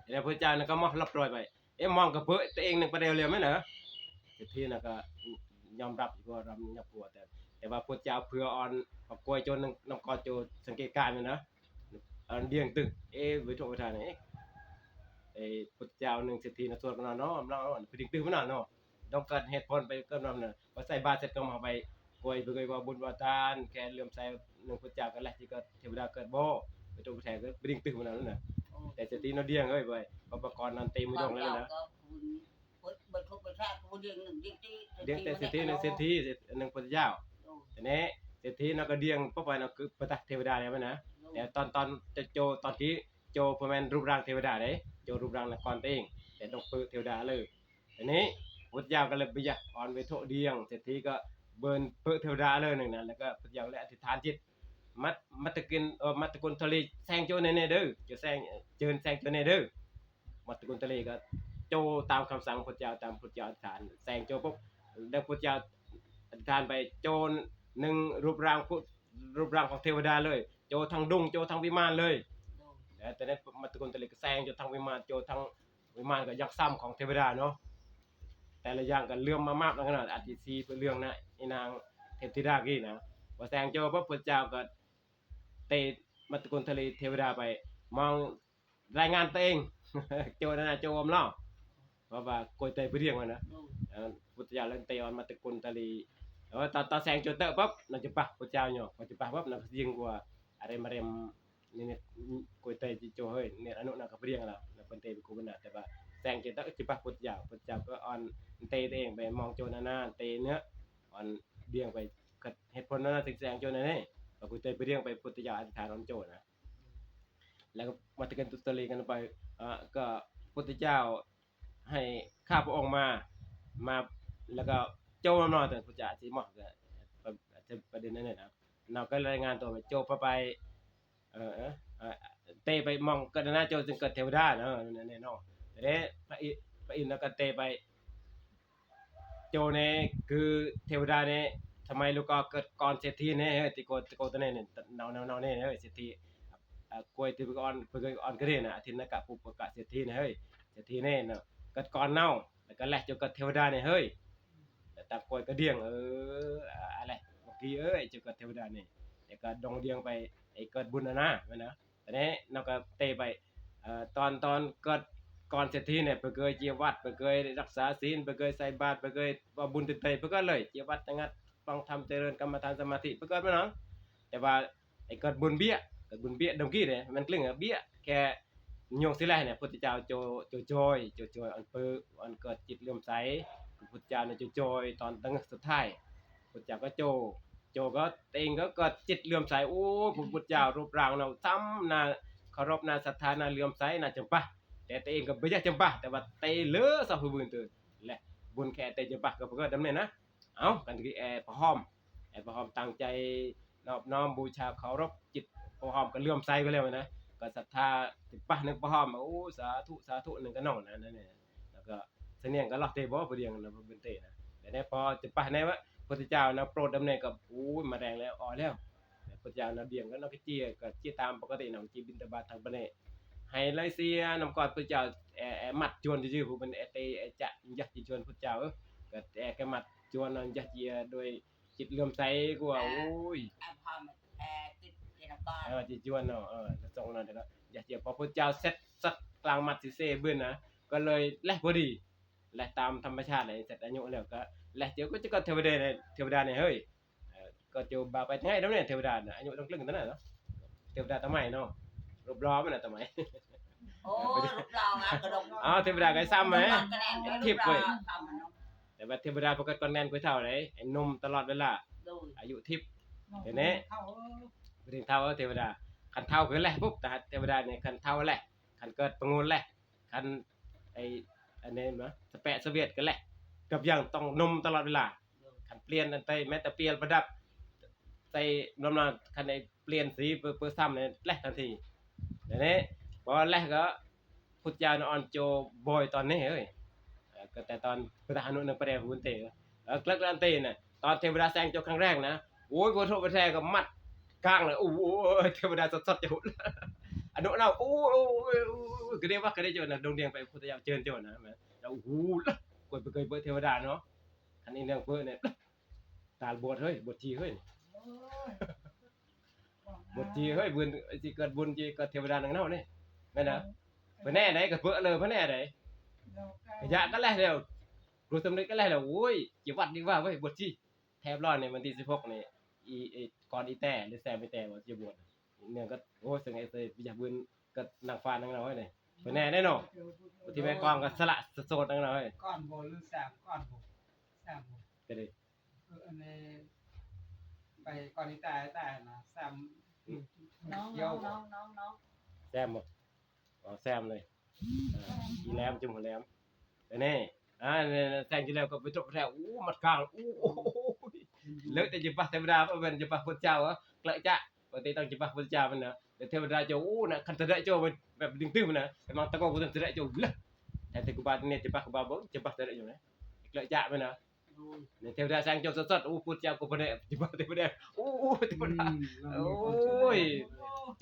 แล้วพุทธเจ้านั่นก็มอบรับรอยไป เอ๊ะ มองกระเพื่อตัวเองหนึ่งประเดี๋ยวเลยไหมเนอะ เศรษฐีน่ะก็ยอมรับอยู่ว่ายอมรับกลัว แต่ แต่ว่าพุทธเจ้าเผื่ออ่อนมากล้วยโจรหนึ่งนำกอโจรสังเกตการณ์อยู่นะ อันเดียงตึก เอ๊ะ ไปโทษไปทานเอ๊ะ เอ๊ะ พุทธเจ้าหนึ่งเศรษฐีนะสวดกันเนาะ เนาะ เนาะ ไปดึงตึกมันเนาะ ต้องเกิดเหตุผลไปเกิดนำเนาะ พอใส่บาตรเสร็จก็มาไปกล้วย ไปกล้วยว่าบุญว่าทาน แค่เลื่อมใสหนึ่งพุทธเจ้ากันแหละ ที่ก็เทวดาเกิดบ่ ไปโทษไปแทนก็ไปดึงตึกมันนั่นน่ะ แต่เศรษฐีเนาะเดียงเอ้ย ไป อุปกรณ์นั่นเต็มมือดงแล้วนะ เบิ่งทุกประชาชนเดียงหนึ่งเดียงที่ เดียงแต่เศรษฐีหนึ่งเศรษฐีหนึ่งพุทธเจ้า โอ้ ทีนี้เศรษฐีเนาะก็เดียงปุ๊บไปเนาะคือประทักเทวดาแล้วนะ โอ้ แต่ตอน ตอนจะโจ ตอนที่โจพวกแม่นรูปร่างเทวดาเด้ โจรูปร่างนครตัวเอง แต่ดอกปือเทวดาเลย ทีนี้พุทธเจ้าก็เลยบ่อยากอ่อนไปโทษเดียง เศรษฐีก็เบินเปื้อเทวดาเลยหนึ่งนะ แล้วก็พุทธเจ้าเลยอธิษฐานจิต มัต มัตตกุล เอ่อ มัตตกุลทลีแซงโจรแน่ๆเด้อ จะแซง เจิญแซงโจรแน่เด้อ มัตตกุลทลีก็โจตามคำสั่งพุทธเจ้า ตามพุทธเจ้าอธิษฐาน แซงโจปุ๊บ แล้วพุทธเจ้าอธิษฐานไป โจหนึ่งรูปร่างพุทธ รูปร่างของเทวดาเลย โจทั้งดุง โจทั้งวิมานเลย แล้วแต่นั้นมัตตกุลทลีก็แซงโจทั้งวิมาน โจทั้งวิมานก็ยักษ์ซ้ำของเทวดาเนาะ แต่ละอย่างก็เหลื่อมมามาบแล้วขนาดอาทิตย์สี่เพื่อเรื่องนะ อีนางเทพธิดากี้นะ พอแซงโจปุ๊บพุทธเจ้าก็เตะมัตตกุลทลีเทวดาไป มองรายงานตัวเอง โจนั่นนะโจอมเล่า เพราะว่ากล้วยเตยไปเรียงมันนะ อืม เอ่อ พุทธเจ้าเลยเตะอ่อนมัตตกุลทลี แต่ว่าตอน ตอนแซงโจเตอะปุ๊บ น่าจะปะพุทธเจ้าเนาะ พอจะปะปุ๊บ น่าจะยิงกว่าอะไรมาเร็ม นี่เนี่ย กล้วยเตยจิโจเฮ้ย เนี่ยอนุน่ะก็ไปเรียงแล้ว แล้วเพิ่นเตะไปกูเพิ่นน่ะ แต่ว่าแซงโจเตอะจิปะพุทธเจ้า พุทธเจ้าก็อ่อนเตะตัวเองไปมองโจนั่นน่ะ เตะเนื้อ อ่อนเดียงไป ก็เหตุผลนั้นน่ะถึงแซงโจนั่นเอง ก็กล้วยเตยไปเรียงไปพุทธเจ้าอธิษฐานอ่อนโจนะ แล้วก็มาตะกันตุตะลีกันไป อ่า ก็พุทธเจ้าให้ข้าพระองค์มา มา แล้วก็โจมานอนแต่พุทธเจ้าสิมอบก็ ประเด็นนั้นเนี่ยนะ เราก็รายงานตัวไปโจพระไป เออเออเออเตไปมองก็น่าจะจึงเกิดเทวดาเนาะนั่นแน่เนาะแต่เนี้ยพระอิพระอินทร์แล้วก็เตไป โจเนี่ยคือเทวดาเนี่ยทำไมลูกก็เกิดก่อนเศรษฐีเนี่ยเฮ้ยติโกติโกตัวเนี่ยเนี่ยเนาเนาเนาเนี่ยเฮ้ยเศรษฐีอ่ะกล้วยที่เพิ่งอ่อนเพิ่งอ่อนกระเด็นนะอาทิตย์นักกะปุปกะเศรษฐีเนี่ยเฮ้ยเศรษฐีเนี่ยเนาะเกิดก่อนเนาแล้วก็แลกจนเกิดเทวดาเนี่ยเฮ้ยแต่ตามกล้วยกระเดียงเอออะไรเมื่อกี้เอ้ยจนเกิดเทวดาเนี่ยแล้วก็ดองเดียงไปไอ้เกิดบุญนะนะแม่นะ แต่เนี้ยนอกก็เตไปเอ่อตอนตอนเกิดก่อนเศรษฐีเนี่ยเพื่อเคยเจียวัดเพื่อเคยรักษาศีลเพื่อเคยใส่บาตรเพื่อเคยว่าบุญติดเตยเพื่อก็เลยเจียวัดจังงัดฟังธรรมเจริญกรรมฐานสมาธิเพื่อก็ไม่น้องแต่ว่าไอ้เกิดบุญเบี้ยเกิดบุญเบี้ยดงกี้เนี่ยมันกลึ่งอะเบี้ยแค่ยงสิแลเนี่ยพุทธเจ้าโจโจจอยโจจอยอันเปิอันเกิดจิตเลื่อมใสพุทธเจ้าเนี่ยโจจอยตอนตั้งสุดท้ายพุทธเจ้าก็โจ โจก็เองก็เกิดจิตเลื่อมใสโอ้พระพุทธเจ้ารูปร่างเนาะซ้ำนาเคารพนาศรัทธานาเลื่อมใสนาจำปาแต่ตัวเองก็ไม่ใช่จำปาแต่ว่าเตเลือสาวผู้บุญตื่นและบุญแค่เตจำปาก็เพื่อดำเนินนะเอากันที่แอร์พระหอมแอร์พระหอมตั้งใจนอบน้อมบูชาเคารพจิตพระหอมก็เลื่อมใสก็แล้วนะก็ศรัทธาจำปาหนึ่งพระหอมโอ้สาธุสาธุหนึ่งก็น้องนะนั่นเนี่ยแล้วก็ เสนียงก็ลอกเตะบ่พอดีนะเป็นเตะนะแต่ในพอจะไปในวะพุทธเจ้านะโปรดดำเนินกับโอ้ยมาแรงแล้วอ่อนแล้วพุทธเจ้านะเดียงก็นอกเจียก็เจียตามปกตินะจีบินตบาททางปะเนให้ไรเสียนำก่อนพุทธเจ้าแอแอมัดจวนจื้อผู้เป็นแอเตแอจะยักจีจวนพุทธเจ้าเออก็แอแกมัดจวนนะยักจีโดยจิตเลื่อมใสกว่าโอ้ยแอพอมันแอติดเจนกรเออจีจวนเนาะเออส่งนั่นแล้วยักจีพอพุทธเจ้าเสร็จสักกลางมัดสิเซเบื้อนนะก็เลยแลกพอดี และตามธรรมชาติเลยเสร็จอายุแล้วก็และเจ้าก็จะก็เทวดาเนี่ยเทวดาเนี่ยเฮ้ยเอ่อก็เจ้าบ่าวไปง่ายแล้วเนี่ยเทวดาเนี่ยอายุต้องกลึงเท่านั้นเนาะเทวดาทำไมเนาะรูปหล่อมันนะทำไมโอ้รูปหล่อมากระดกอ๋อเทวดาก็ซ้ำไหมรูปหล่อคะแนนด้วยทิพย์เว้ยรูปหล่อทำมันเนาะแต่ว่าเทวดาปกติก่อนแนนกูเท่าไหร่ไอ้หนมตลอดเวลาโดยอายุทิพย์เดี๋ยวนี้เท่าเออไปถึงเท่าเทวดาคันเท่าคือแหละปุ๊บแต่เทวดาเนี่ยคันเท่าแหละคันเกิดประงูลแหละ คันไอ้อันนี้นะสเปะสเวียดกันแหละกับอย่างต้องนมตลอดเวลาคันเปลี่ยนอันใดแม้แต่เปลี่ยนประดับใส่นมนอนคันไอ้เปลี่ยนสีเปื้อเปื้อซ้ำเนี่ยแหละทันทีเดี๋ยวนี้พอแหละก็พุทธเจ้าอ่อนโจบ่อยตอนนี้เฮ้ยเอ่อก็แต่ตอนพุทธานุนังประเดหุนเตเออเกลิกอันเตน่ะตอนเทวดาแซงโจครั้งแรกนะโอ้ยพอโทษไปแท้ก็มัดกลางเลยโอ้โหเทวดาสดๆจะหุน อนุเราโอ้ยโอ้ยโอ้ยโอ้ยกระเดียวว่ากระเดียวโจรนะดงเดียงไปพุทธเจ้าเจิญโจรนะแม่แล้วโอ้โหกดไปเคยเปิดเทวดาเนาะอันนี้เรื่องเปิดเนี่ยตาบวชเฮ้ยบวชชีเฮ้ยบวชชีเฮ้ยบุญจีเกิดบุญจีเกิดเทวดานังเน่าเนี่ยแม่นะไปแน่ไหนก็เปิดเลยไปแน่ไหนขยะก็แล้วแล้วรู้สำเร็จก็แล้วแล้วโอ้ยจีวัดดีกว่าเว้ยบวชชีแทบรอดในวันที่สิบหกนี่อีก่อนอีแต่หรือแซมอีแต่ว่าจะบวช เนี่ยก็โอ้เสียงไอ้เตยอยากเบิ่นก็นั่งฟ้านั่งเราไว้เลยเพิ่นแน่แน่นอนที่แม่กองก็สละโสดนั่งเราไว้ก่อนโบหรือสามก่อนโบสามโบก็เลยเอออันนี้ไปก่อนที่ตายตายนะสามน้องเดียวน้องน้องน้องน้องแซมบ่อ๋อแซมเลยอ่าอีแหลมจุ่มหัวแหลมอันนี้อ่าเนี่ยแซงที่แล้วก็ไปจบแถวอู้มัดกลางอู้โอ้โหเลิกแต่จะปะเทวดาเป็นจะปะพุทธเจ้าเหรอเกลอะจะ ปกติต้องจะปะพุทธเจ้ามันนะแต่เทวดาเจ้าอู้นะคันเสด็จเจ้ามันแบบดึงตื้มนะแต่มังตะโกนกูต้องเสด็จเจ้าเลยแต่ที่กูบาเนี่ยจะปะกูบาบอกจะปะเสด็จเจ้านะเกลอะจะมันนะเนี่ยเทวดาสร้างเจ้าสดๆอู้พุทธเจ้ากูปะเนี่ยจะปะเทวดาอู้อู้เทวดาโอ้ย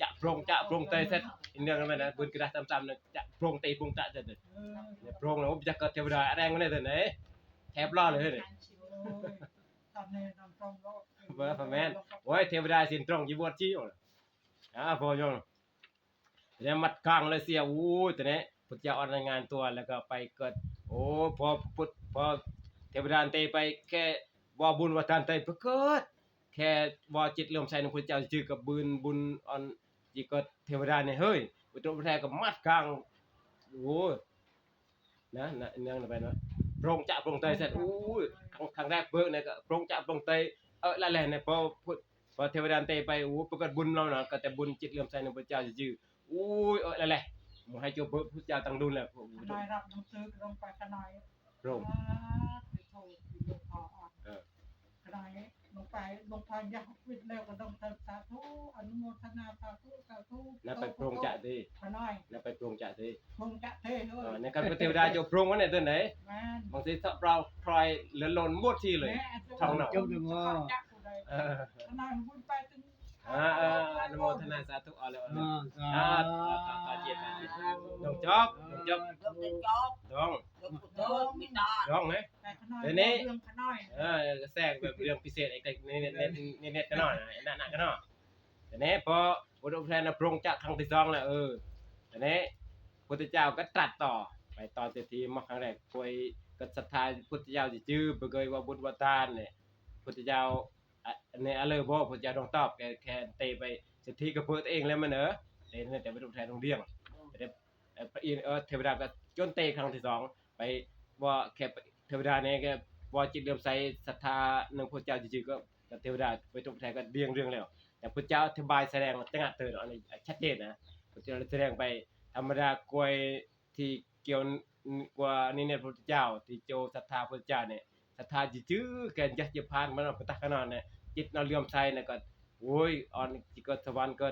จะโปร่งจะโปร่งเตยเสร็จเรื่องนั้นนะบุญกระดาษซ้ำๆนะจะโปร่งเตยโปร่งตะเสร็จเนี่ยโปร่งแล้วจะเกิดเทวดาแรงมันเนี่ยเสร็จเนี่ยแทบรอดเลยเนี่ย ทำในนำตรงโลกเบอร์พระแม่นโอ้ยเทวดาสินตรงจีบวชชีอ่ะอ่าพอยงเนี่ยมัดกลางเลยเสียอู้แต่เนี้ยพุทธเจ้าออกรายงานตัวแล้วก็ไปเกิดโอ้พอพุทธพอเทวดาเตไปแค่บ่บุญว่าทานเตไปเกิดแค่บ่จิตเลื่อมใสในพุทธเจ้าจื่อกับบุญบุญอันจีเกิดเทวดาเนี่ยเฮ้ยอุตตรพุทธาก็มัดกลางโอ้ นะนะเนื่องไปเนาะโปร่งจะโปร่งเตยเสร็จอู้ยครั้งครั้งแรกเบิกเนี่ยก็โปร่งจะโปร่งเตยเออละแหละเนี่ยพอพุทธพอเทวดาเตไปอู้ปรากฏบุญเราเนาะก็แต่บุญจิตเลื่อมใสในพระเจ้าจื่ออู้ยเออละแหละหมู่ให้เจ้าเบิกพระเจ้าตั้งดุลแหละพวก นายรับหนังสือลงไปขนายโปร่งอ่าไปโทษหลวงพ่ออ่ะเออขนายลงไปหลวงพ่อยักษ์วิทย์แล้วก็ต้องเติมสาธุอนุโมทนาสาธุกับ เทวดาเจ้าพรหมเนี่ยตัวไหน แม่น บางทีถ้าเราพลอยเหลือล้นหมดที่เลย แม่ ท้องหนอง จบเลยบ่ จักผู้ใด เออ ขนาดบุญไปถึง อ่าเอออนุโมทนาสาธุเอาเลยเอาเลย อ่าสา อ่า ธุ ต่อต่อต่อเจียต่อเจียดองจอกดองจอก ดอกเต็มจอก ดอง ดอกกุเติร์นไม่ได้ ดองไหม แต่ขนาด เดี๋ยวนี้ เรื่องขน้อย เออก็แทรกแบบเรื่องพิเศษไอ้ในในในในเน็ตก็หน่อยนะไอ้นั่นก็หน่อยแต่เนี้ยพอพระองค์แทนพระองค์จากครั้งที่สองแล้วเออแต่เนี้ยพุทธเจ้าก็ตรัสต่อ ไปตอนเศรษฐีมาครั้งแรกควยก็ศรัทธาพุทธเจ้าจื้อบ่เคยว่าบุญว่าทานเนี่ยพุทธเจ้าอ่ะในอะไรบ่พุทธเจ้าต้องตอบแกแค่เตไปเศรษฐีก็เปิดเองแล้วมันเออเตนั่นแต่พระองค์แทนโรงเรียนแต่เอ่อพระอินทร์เออเทวดาก็จนเตครั้งที่สองไปว่าแค่เทวดาเนี่ยแกว่าจิตเลื่อมใสศรัทธาหนึ่งพระเจ้าจริงๆก็เทวดาไปทุกแทนก็เรียงเรื่องแล้วแต่พระเจ้าอธิบายแสดงจังหวะเตือนอันนี้ชัดเจนนะพระเจ้าแสดงไปธรรมดากวยที่เกี่ยวกว่านี่เนี่ยพระพุทธเจ้าที่โจศรัทธาพระเจ้าเนี่ยศรัทธาจื้อๆแกนยักษ์จะพานมันเอาไปตักขนาดเนี่ยจิตเราเลื่อมใสเนี่ยก็โอ้ยอ่อนจิตก็สวรรค์ก็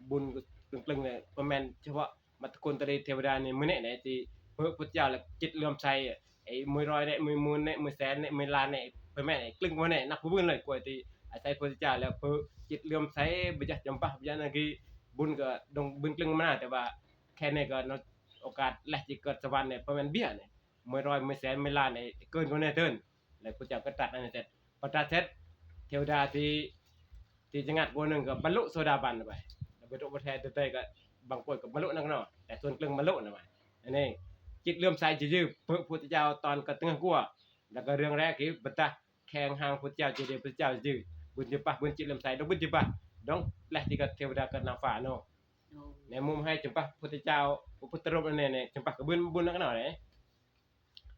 บุญก็กลึงๆเนี่ยประมาณเฉพาะมัตตคุณตรีเทวดาเนี่ยมื้อนี้เนี่ยที่พระพุทธเจ้าและจิตเลื่อมใสไอ้มื้อร้อยเนี่ยมื้อหมื่นเนี่ยมื้อแสนเนี่ยมื้อล้านเนี่ยประมาณไอ้กลึงวันเนี่ยนักบุญเลยกว่าที่อาศัยพระพุทธเจ้าแล้วพระจิตเลื่อมใสบ่อยากจำปาบ่อยากนั่นคือบุญก็ดงบุญกลึงมานะแต่ว่าแค่นี้ก็เนาะ โอกาสแลกที่เกิดสวรรค์เนี่ยเพราะมันเบี้ยเนี่ยไม่ร้อยไม่แสนไม่ล้านเนี่ยเกินกว่านี้เตินแล้วพระเจ้าก็ตรัสอันนี้เสร็จพอตรัสเสร็จเทวดาที่ที่จะงัดคนหนึ่งก็บรรลุโสดาบันไปแล้วไปทุกประเทศเตยก็บางคนก็บรรลุนักเนาะแต่ส่วนกลางบรรลุนะว่าอันนี้จิตเลื่อมใสจะยืดเพื่อพุทธเจ้าตอนกระตึงกัวแล้วก็เรื่องแรกคือบรรดาแข่งหางพุทธเจ้าเจดีย์พุทธเจ้ายืดบุญจิปะบุญจิตเลื่อมใสดอกบุญจิปะดองแลกที่กับเทวดากับนางฟ้าเนาะ ในมุมให้จำปาพุทธเจ้าพระพุทธรูปอันนี้เนี่ยจำปากระบืนบุญนักหน่อยเลย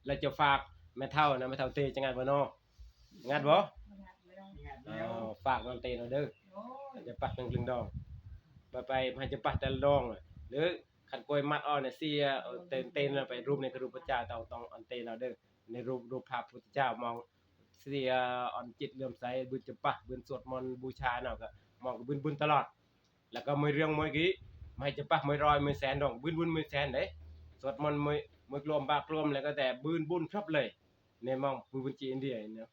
แล้วจะฝากแม่เฒ่านะแม่เฒ่าเตจะงานบ่เนาะงานบ่ ขนาดแล้ว เออฝากนอนเตนเอาเด้อ โอ้ย จะปักหนึ่งกลึงดองไปไปให้จะปักแต่ละดองน่ะหรือขันกล้วยมัดอ่อนเนี่ยเสียเออเตนเตนไปรูปในกระดูกพระเจ้าต้องต้องอันเตนเอาเด้อในรูปรูปภาพพุทธเจ้ามองเสียอ่อนจิตเลื่อมใสบุญจะปักบุญสวดมนต์บูชาเนาะก็มองก็บุญบุญตลอด แล้วก็มือเรื่องมือกี้ไม่จะปักมือร้อยมือแสนดองบุญบุญมือแสนเด้สวดมนต์มือมือกลมบากลมแล้วก็แต่บุญบุญครบเลยในมองบุญบุญจีอินเดียเนาะ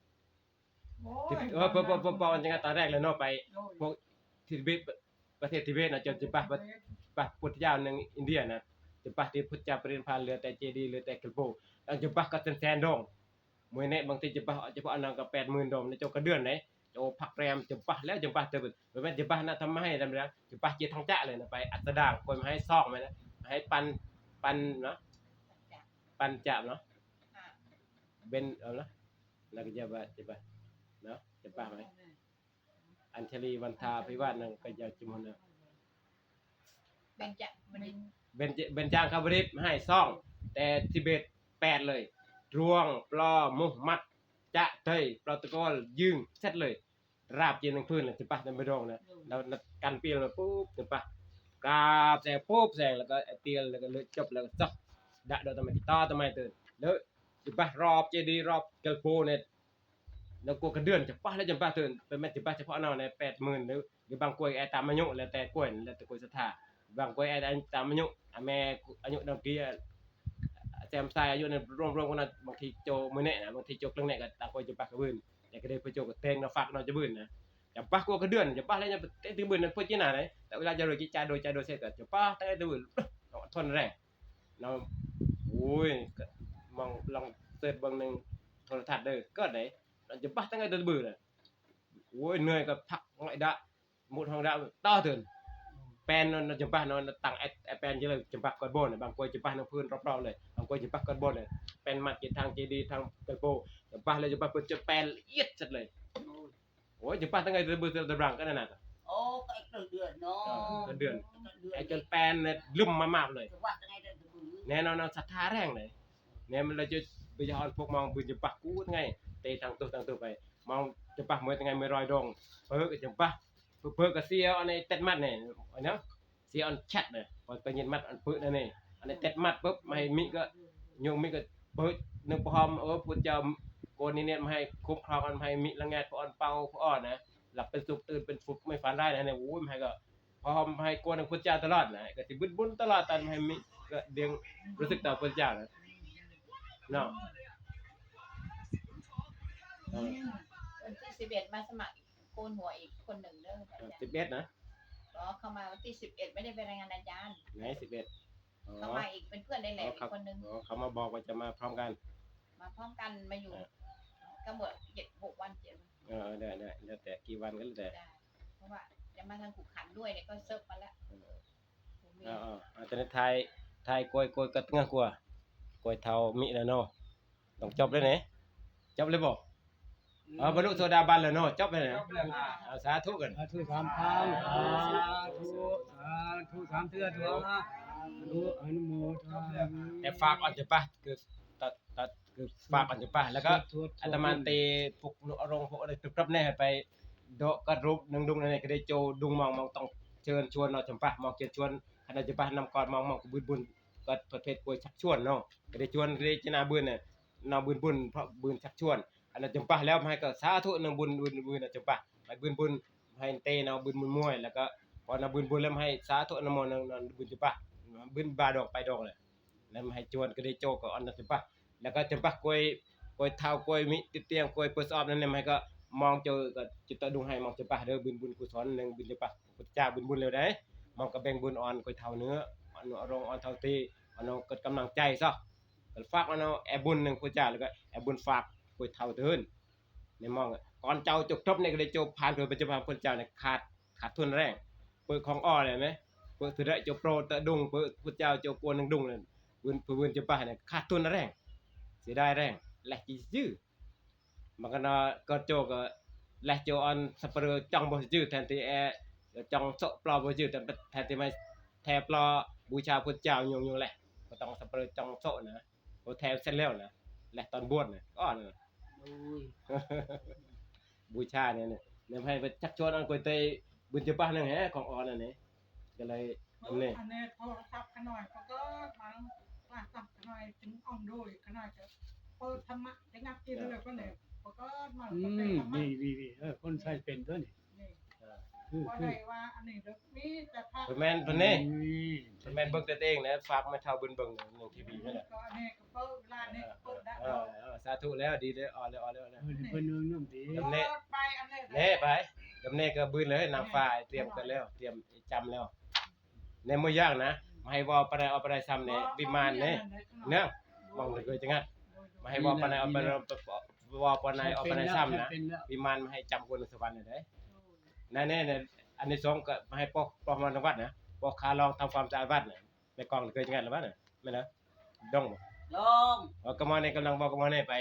โอ้ ที่ ย เออพอพอพอพอจังตอนแรกเลยเนาะไป โอ้ย พวกทิเบตประเทศทิเบตนะจนจะปักปักพุทธเจ้าหนึ่งอินเดียนะจะปักที่พุทธเจ้าปรินิพพานเหลือแต่เจดีย์เหลือแต่กระโปงแล้วจะปักก็แสนแสนดองมือเนี่ยบางทีจะปักเฉพาะอันนั้นก็แปดหมื่นดองในเจ้ากระเดือนไหน โอ้พักแรมจะปะแล้วจะปะเติมไปแม่นจะปะนะทำมาให้ทำแล้วจะปะเจียทางจะเลยนะไปอัสดางคนมาให้ซองมานะมาให้ปันปันเนาะปันจับเนาะเบนเอาเนาะแล้วก็จะปะจะปะเนาะจะปะไหมอัญชลีวันทาพิวาทนั่นก็จะจุมนะ เบญจมณี เบนเบนจางคาบริบให้ซอง แต่ทิเบตแปดเลยดวงปลอมุฮัมมัดจะเตยโปรโตคอลยืงเสร็จเลย ราบเจียนหนึ่งพื้นเลยจะปะในไม่ดองนะ แล้วนัดกันเปลี่ยนมาปุ๊บจะปะกราบแสงปุ๊บแสงแล้วก็ไอ้เตียนแล้วก็เลยจบแล้วก็จบดะโดนทำไมต่อทำไมตื่นแล้วจะปะรอบเจดีย์รอบเกลโปเนี่ยแล้วกลัวกระเดือนจะปะแล้วจะปะตื่นเป็นแม่จะปะเฉพาะนอนในแปดหมื่นหรือหรือบางกล้วยไอ้ตามอายุแล้วแต่กล้วยแล้วแต่กล้วยศรัทธาบางกล้วยไอ้ตามอายุอ่ะแม่อายุดองกี้อ่ะแซมไซอายุเนี่ยรวมรวมกันนะบางทีโจมือเนี่ยนะบางทีโจกลึงเนี่ยก็ตางกล้วยจะปะกระบืน แต่ก็ได้พระเจ้าก็แต่งนะฝากเนาะจะบืนนะจะปะกลัวกระเดือนจะปะแล้วจะแต่งตื่นบืนนะพวกจีน่าเลยแต่เวลาจะโดยกิจจาโดยใจโดยเสร็จก็จะปะแต่งตื่นบืนทนแรงเนาะโอ้ยก็มองลองเสิร์ชเบางหนึ่งโทรทัศน์เด้อก็ได้เราจะปะแต่งตื่นบืนนะโอ้ยเหนื่อยก็พักง่อยดะมุดห้องดะต่อตื่นแปนนอนจะปะนอนตั้งแอดแอดแปนจะเลยจะปะก้อนบนบางกล้วยจะปะนอนพื้นรอบๆเลยบางกล้วยจะปะก้อนบนเลยแปนมัดกินทางเจดีย์ทางเปโปจะปะเลยจะปะเปิดจะแปนละเอียดจัดเลย โอ้ยจะปะตั้งไงเดือนเดือนตะบรังก็นั่นน่ะ โอ้ก็อีกเดือนเนาะ เออเดือน เดือน ไอ้จนแปนเนี่ยลืมมามากเลย จะว่ายังไงเดือนเดือน แน่นอนเนาะศรัทธาแรงเลยเนี่ยมันเลยจะไปย้อนพวกมองบุญจะปะกูไงเตะทางตัวทางตัวไป มองจะปะเมื่อไงไม่รอยดองเพิ่กจะปะเพิ่กกระเซียวอันนี้เต็ดมัดเนี่ยเนาะเสียอันแชทเนี่ยพอไปยินมัดอันเพิ่กนั่นนี่อันนี้เต็ดมัดปุ๊บมาให้มิก็โยมมิก็เพิ่กนึกพร้อมเออพุทธเจ้าโกนนี่เนี่ยมาให้คุ้มครองอันมาให้มิละแงดพระอ่อนเป่าพระอ่อนนะหลับเป็นสุขตื่นเป็นสุขไม่ฝันร้ายนะเนี่ยโอ้ยมาให้ก็พร้อมให้โกนพระพุทธเจ้าตลอดนะก็สิบุญบุญตลอดตอนมาให้มิก็เดียงรู้สึกต่อพระพุทธเจ้านะ เนาะ อืมวันที่สิบเอ็ดมาสมัครอีกโกนหัวอีกคนหนึ่งเด้ออาจารย์ สิบเอ็ดนะ อ๋อเข้ามาวันที่สิบเอ็ดไม่ได้ไปรายงานอาจารย์ ไหนสิบเอ็ด อ๋อ เข้ามาอีกเป็นเพื่อนในแลบอีกคนหนึ่ง อ๋อเขามาบอกว่าจะมาพร้อมกัน มาพร้อมกันมาอยู่ อ่า ก็หมดเจ็ดหกวันเจ็ดวัน เออได้ได้แล้วแต่กี่วันก็แล้วแต่ ได้เพราะว่าจะมาทางขุขันด้วยเนี่ยก็เซิร์ฟมาแล้ว เออเออเออแต่ในไทยไทยกวยกวยก็เงือกกว่า กวยเท่ามิแล้วเนาะต้องจบเลยเนี่ยจบเลยบอกอ๋อบรรลุโสดาบันแล้วเนาะจบเลยเนี่ย จบแล้วค่ะ เอาสาธุกัน สาธุสามครั้งสาธุสาธุสามเทื่อเถอะนะอนุอนุโมทนา แต่ฝากก่อนจะปะคือตัดตัดคือฝากก่อนจะปะแล้วก็ สวดสวด อาตมาเตพวกนุรงค์พวกอะไรกรับแน่ไปเดาะกัดรูปนังดุงนั่นเองก็ได้โจดุงมองมองต้องเชิญชวนเนาะจำปะมองเชิญชวนคณะจำปะนำกอดมองมองก็บุญบุญก็ประเภทกวยชักชวนเนาะก็ได้ชวนก็ได้ชนะบุญเนี่ยนำบุญบุญเพราะบุญชักชวนอันนั้นจำปะแล้วมาให้ก็สาธุนำบุญบุญบุญนะจำปะให้บุญบุญให้เตนำบุญบุญมวยแล้วก็พอนำบุญบุญแล้วมาให้สาธุนำมนต์นำบุญจำปะบุญบาดอกไปดอกเลย แล้วมาให้จวนก็ได้โจก็อันนั้นจำปะแล้วก็จำปะกล้วยกล้วยเท้ากล้วยมิติเตียงกล้วยเปิดออฟนั่นเนี่ยมันก็มองเจอก็จิตตะดุงให้มองจำปะเด้อบุญบุญกุศลหนึ่งบุญจำปะพุทธเจ้าบุญบุญเร็วได้มองก็แบ่งบุญอ่อนกล้วยเท้าเนื้ออ่อนรองอ่อนเท้าตีอ่อนเอาเกิดกำลังใจซะก็ฝากอ่อนเอาแอบบุญหนึ่งพุทธเจ้าแล้วก็แอบบุญฝากกล้วยเท้าเถินในมองก่อนเจ้าจบทบเนี่ยก็ได้โจผ่านเถินปัจจุบันพุทธเจ้าเนี่ยขาดขาดทุนแรงเปิดของอ่อนเลยไหมเปิดถือได้โจโปรตะดุงเปิดพุทธเจ้าโจกวนหนึ่งดุงเลย เวินเวินจะบ้าเนี่ยขาดทุนแรงเสียดายแรงแหละจีจื้อมันก็เนาะก็โจก็แหละโจอันสเปรย์จ้องบ่จื้อแทนที่แอจ้องโซะปลอบ่จื้อแต่แทนที่ไม่แทปลอบูชาพุทธเจ้ายงยงแหละก็ต้องสเปรย์จ้องโซะนะโอแทเสร็จแล้วนะแหละตอนบวชเนี่ยก็นะ โอ้ย บูชาเนี่ยเนี่ยเนี่ยให้ไปชักชวนอันก๋วยเตี๋ยวบุญจะบ้านั่งแฮะของอ่อนอันนี้ก็เลย อันนี้โทรศัพท์ขน่อยปรากฏมาว่าตับขน่อยจึงอ่องโดยขน่อยจะเปิดธรรมะจะงับกินเลยก็เลยปรากฏมา อื ก็ ม เป็นธรรมะ นี่นี่นี่เออคนใส่เป็นตัวนี่ นี่ คือ ก็ คือ ได้ว่าอันนี้เดี๋ยวมีแต่พระ เพิ่นแม่นเพิ่นนี่ นี่ เพิ่นแม่นเบิ่งแต่เองนะฝากแม่เฒ่าบุญเบิ่งหนึ่งทีวีนั่นแหละ ก็อันนี้ก็เปิดเวลานี่ก็เปิดได้ เออเออสาธุแล้วดีเลยอ่อนเลยอ่อนเลยอ่อนเลย เพิ่นเพิ่นเพิ่นนุ่มดี ดำเน ไปอันนี้ เน่ไปดำเนก็บืนเลยนางฟ้าเตรียมกันแล้ว เตรียมจำแล้วในมื้อย่างนะมาให้ว่าปานใดเอาปานใดซ้ำเนี่ยวิมานเนี่ยเนาะมองเลยจังงั้นมาให้ว่าปานใดเอาปานใดว่าปานใดเอาปานใดซ้ำนะวิมานมาให้จำคนสวรรค์เลยเด้นั่นเนี่ยอันนี้สองก็มาให้ปอกปอกมาทางวัดนะปอกขาลองทำความสะอาดวัดนะในกองเคยจังงั้นหรือเปล่าเนี่ยแม่นนะดองบ่ ลง เออกำมอนี่กำลังบอกกำมอนี่ไป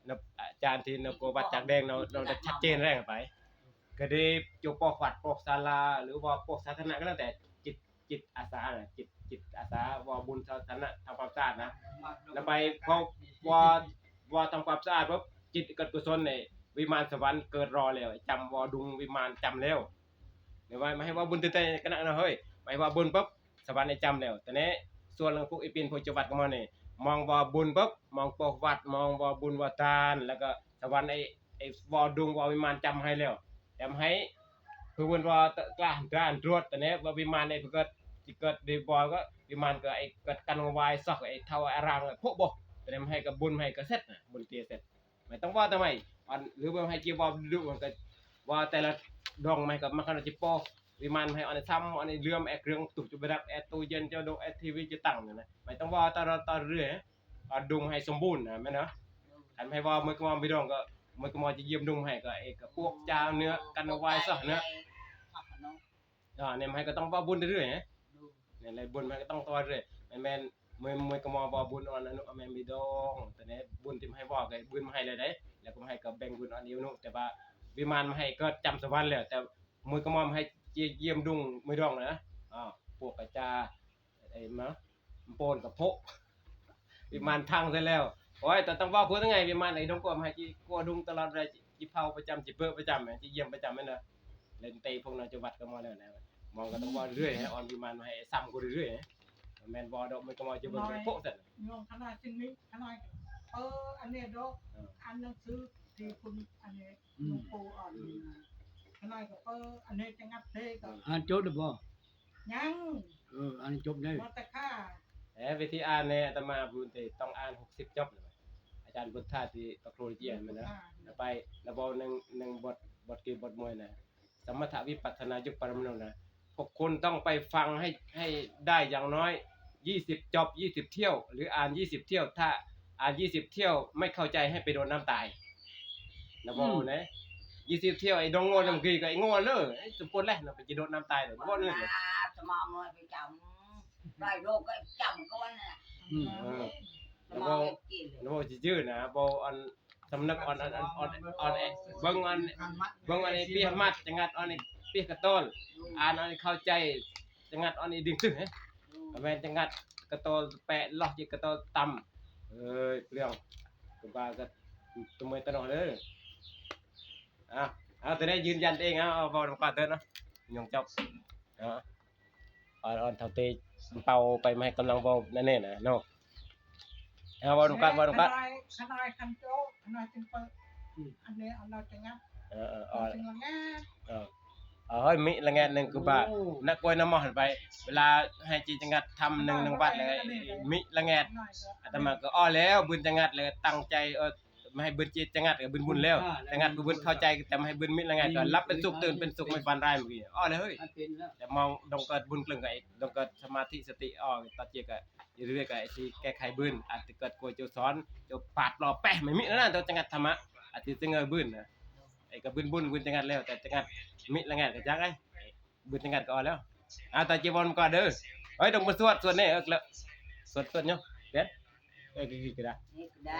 นะอาจารย์ที่นกวัดจากแดงเราเราจะชัดเจนแรงไป ก็ได้โจปอกวัดปอกศาลาหรือว่าปอกสาธารณะก็แล้วแต่จิตจิตอาสาน่ะจิตจิตอาสาว่าบุญสาธารณะทำความสะอาดนะแล้วไปพอว่าว่าทำความสะอาดปุ๊บจิตเกิดกุศลเนี่ยวิมานสวรรค์เกิดรอแล้วจำว่าดุงวิมานจำแล้วเนี่ยว่าไม่ให้ว่าบุญแต่แต่คณะนะเฮ้ยไม่ว่าบุญปุ๊บสวรรค์เนี่ยจำแล้วแต่เนี้ยส่วนเรื่องพวกอีปินพวกจังหวัดก็มาเนี่ยมองว่าบุญปุ๊บมองปอกวัดมองว่าบุญว่าทานแล้วก็สวรรค์ไอ้ไอ้ว่าดุงว่าวิมานจำให้แล้ว แถมให้คือเพิ่นว่าตะกล้าหันตราอันตรวจแต่เนี้ยว่าวิมานเนี่ยเพิ่นก็สิเกิดดีบ่ก็วิมานก็ไอ้เกิดกันวายซอกไอ้เท่าไอ้ร่างพวกบ่แต่เนี้ยให้กับบุญให้ก็เสร็จนะบุญเตียเสร็จไม่ต้องว่าทำไมอันหรือว่าให้เกี่ยวว่าดูมันก็ว่าแต่ละดองไม่ก็มันก็จะปอกวิมานให้อันซ้ำอันนี้เลื่อมแอเครื่องตุกจุดประดับแอตู้เย็นเจ้าดงแอทีวีจะตั้งเนี่ยนะไม่ต้องว่าตลอดตลอดเรื่อย เอาดุงให้สมบูรณ์นะแม่นเนาะคันให้ว่ามื้อกะมอมพี่น้องก็มื้อกะมอจะเยี่ยมดุงให้ก็ไอ้กะพวกจาเนื้อกันเอาไว้ซะเนาะอ่าเนี่ยให้ก็ต้องว่าบุญเรื่อยๆนะเนี่ยเลยบุญมันก็ต้องต่อเรื่อยแม่นแม่นมื้อมื้อกะมอว่าบุญอ่อนอนุแม่นพี่น้องแต่เนี่ยบุญที่ให้ว่าก็บุญมาให้เลยเด้แล้วก็มาให้ก็แบ่งบุญอ่อนอยู่นุแต่ว่าวิมานมาให้ก็จำสวรรค์แล้วแต่มื้อกะมอมให้เยี่ยมดุงมื้อดองนะอ่าพวกกะจา ไอ้มาโปนกับโพะวิมานทางซะแล้วโอ้ยแต่ต้องว่าพูดยังไงวิมานไอ้ดงกวมให้จีกัวดุงตลอดเลยจีเผาประจำจีเบอประจำจีเยี่ยมประจำนั่นนะเล่นเตะพวกน้องจังหวัดก็มาแล้วนะมองก็ต้องว่าเรื่อยให้ออนวิมานมาให้ซ้ำกูเรื่อยๆแม่นบ่ดอกมันก็มาจะเบิ่งโพะแต่ โยมขนาดจึงนี้ขนาดเอออันนี้ดอกอันหนังสือที่คุณอันนี้หลวงปู่อ่อนนี่นะขนาดก็เอออันนี้จะงับเทก็ อ่านจบแล้วบ่ ยัง เอออ่านจบได้ มาตะค่า เอ้วิธีอ่านเนี่ยอาตมาพูดแต่ต้องอ่านหกสิบจบเลย จารย์พุทธาที่พระครูเจียนมันนะ ไป แล้วบอกหนึ่งหนึ่งบท บทกีบทมวยนะ สมถวิปัสสนายุคปรมาณูนะ พวกคุณต้องไปฟังให้ ให้ได้อย่างน้อยยี่สิบจบ ยี่สิบเที่ยว หรืออ่านยี่สิบเที่ยว ถ้าอ่านยี่สิบเที่ยวไม่เข้าใจให้ไปโดดน้ำตาย นะบอกนะ ยี่สิบเที่ยว ไอ้ดงโง่ดำกีก็ไอ้โง่เลย ไอ้สมควรแล้วนะ ไปจะโดดน้ำตายเลย โง่เลย สมองน้อยไปจำ ได้โลกก็จำก็วันน่ะ อืม เออ สมองเอ็ดกิน แล้วบอกจื้อๆนะ บอกอัน สำนึกอ่อน อ่อน อ่อน อ่อน อ่อน เบิ่งอ่อน เบิ่งอ่อนไอ้เปียมัด จังงัดอ่อนไอ้เปียกระต้น อ่านอ่อนไอ้เข้าใจ จังงัดอ่อนไอ้ดึงตึง เฮ้ย แม่นจังงัดกระต้นแปะ ล็อกจิกกระต้นต่ำ เอ้ย เปลือง กูบาก็ตัวเมยตะนองเด้อ อ่ะ เอา แต่ได้ยืนยันเอง เอา เอา บอกนำกันเด้อเนาะ ยงจบ อ่า อ่อนๆ เท่าเตเป่าไปมาให้กำลังเว้านั่นแน่นะเนาะ เอา เว้านำกัน เว้านำกัน ขนาด ขนาดคันโจ ขนาดจึงเปิด อืม อันนี้เอาเราจะงับ เออ เออ อ่อน จึงละงับ เออ เออ เฮ้ย มิละแงดหนึ่งคือบาท โอ้ นักกล้วยน้ำมอหันไป เวลาให้จีจังงัดทำหนึ่ง หนึ่งวัดเลย มิละแงด อาตมาก็อ้อแล้ว บุญจังงัดเลย ตั้งใจ เออ มาให้บุญจีจังงัดกับบุญบุญแล้ว อ่า จังงัดบุญบุญเข้าใจ แต่มาให้บุญมิละแงดก็รับเป็นสุข ตื่นเป็นสุข ไม่ฝันร้ายเมื่อกี้ อ้อเลยเฮ้ย มันเป็นแล้ว แต่มองดงเกิดบุญเกลืองกับไอ้ดงเกิดสมาธิสติอ้อ ตอนเจียก็ อย่าเรียกไอ้ที่แก้ไขบืน อาจจะเกิดกลัวเจ้าสอน เจ้าปาดรอแปะ ไม่มีแล้วนะ เจ้าจังงัดธรรมะ อาจจะเงยบืนนะ ไอ้ก็บืนบุญ บืนจังงัดแล้ว แต่จังงัดมิละงัดก็จังไอ้ บืนจังงัดก็เอาแล้ว อ่า แต่จีวรก่อนเด้อ เฮ้ย ต้องมาสวด สวดเนี่ย เออ แล้ว สวด สวดเนาะ เดี๋ยว เออ กี่กี่กี่นะ นี่ก็ได้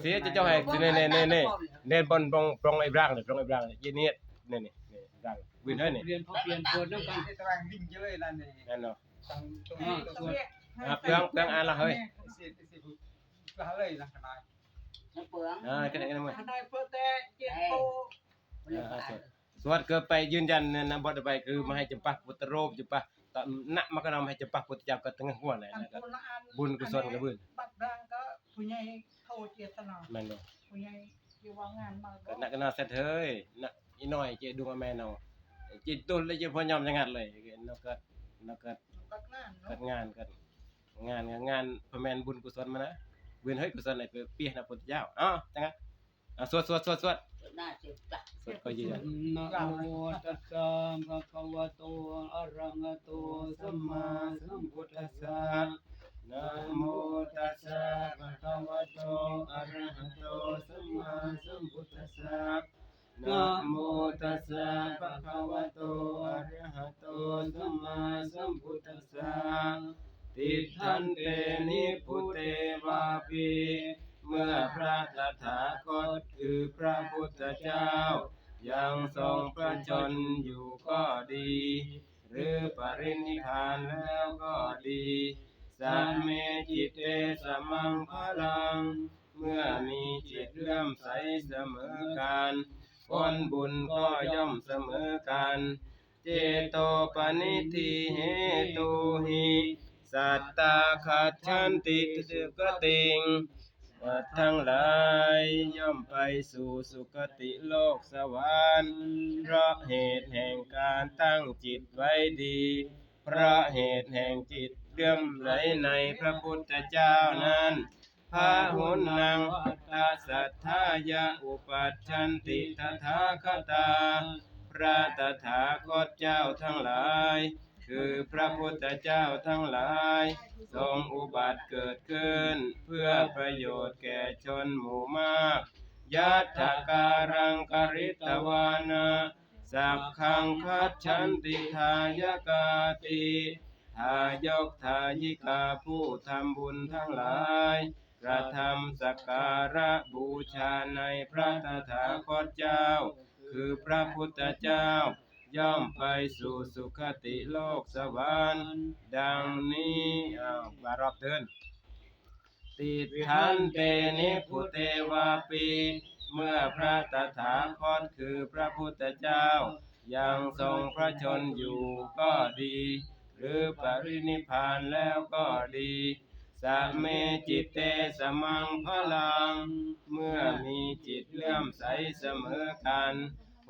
เสียจะเจ้าให้ นี่ นี่ นี่ นี่ นี่ บน บน บนไอ้บรางเนี่ย บนไอ้บรางเนี่ย เย็นเนี่ย นี่ นี่ นี่ บราง บืนเฮ้ย นี่ เรียนพอเปลี่ยนโทนน้ำกัน ที่ตารางวิ่งเยอะเลยนั่นนี่ นั่นเนาะ ตั้งตรงนี้ก็สวด อ่ะ เปลือง เปลืองอ่านละเฮ้ย สิบ สิบ ละเลยนะขนาด น้ำเปลือง อ่า ก็ได้ ก็ได้ ขนาดเพื่อแต่เจ็ดโต เออ อ่า สวด สวดก็ไปยืนยันเนี่ยนะ บ่ได้ไปคือมาให้จำปาพุทธรูป จำปา ตอนนะมาก็นำให้จำปาพุทธเจ้าก็ตั้งหัวเลย อัน นะ ก็ คนละอัน บุญกุศลกับบุญ บัดดังก็ผู้ใหญ่โทรเจตนา แม่นบ่ ผู้ใหญ่อยู่ว่างงานมา ก็นักก็น่าเสร็จเฮ้ย นะ อีน้อยเจดุงแม่เนาะ จิตตุลเลย เจพอยอมจังงัดเลย นกกัด นกกัด กัดงานเนาะ กัดงาน กัดงาน งาน งานพระแม่นบุญกุศลมานะ บุญเฮ้ยกุศลไหนไปเปียนะพุทธเจ้า เอ้า จังงัด อ่ะ สวด สวด สวด สวด น่าสิจ้ะ สวดก็ยืนยัน นะโมตัสสะภะคะวะโต อะระหะโต สัมมาสัมพุทธัสสะ นะโมตัสสะภะคะวะโต อะระหะโต สัมมาสัมพุทธัสสะ นะโมตัสสะภะคะวะโต อะระหะโต สัมมาสัมพุทธัสสะ ติฏฐันเต นิพพุเต วาปิ เมื่อพระตถาคตคือพระพุทธเจ้า ยังทรงพระชนม์อยู่ก็ดี หรือปรินิพพานแล้วก็ดี สะเม จิตเต สะมัง พะลัง เมื่อมีจิตเลื่อมใสเสมอกัน ผลบุญก็ย่อมเสมอกัน เจโตปะนิฏฐิเหตุหิ สัตตา คัจฉันติ สุขติง สัตว์ทั้งหลายย่อมไปสู่สุคติโลกสวรรค์ เพราะเหตุแห่งการตั้งจิตไว้ดี เพราะเหตุแห่งจิตเลื่อมใสในพระพุทธเจ้านั้น พะหุนนัง อัตตา สัทธายะ อุปัชชันติ ตถาคตา พระตถาคตเจ้าทั้งหลาย คือพระพุทธเจ้าทั้งหลาย ทรงอุบัติเกิดขึ้น เพื่อประโยชน์แก่ชนหมู่มาก ยัตถการังกริตวานะ สักขัง คัจฉันติ ทายกาติ ทายกทายิกาผู้ทำบุญทั้งหลาย กระทำสักการะบูชาในพระตถาคตเจ้า คือพระพุทธเจ้า ย่อมไปสู่สุคติโลกสวรรค์ ดังนี้ อ้าว มารอบเดิน ติฏฐันเต นิพพุเต วาปิ เมื่อพระตถาคตคือพระพุทธเจ้า ยังทรงพระชนม์อยู่ก็ดี หรือปรินิพพานแล้วก็ดี สะเม จิตเต สะมัง พะลัง เมื่อมีจิตเลื่อมใสเสมอกัน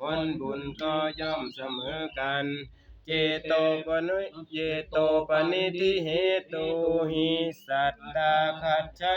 ผลบุญก็ย่อมเสมอกัน เจโตปะนิ เจโตปะนิฏฐิเหตุหิ สัตตา คัจฉั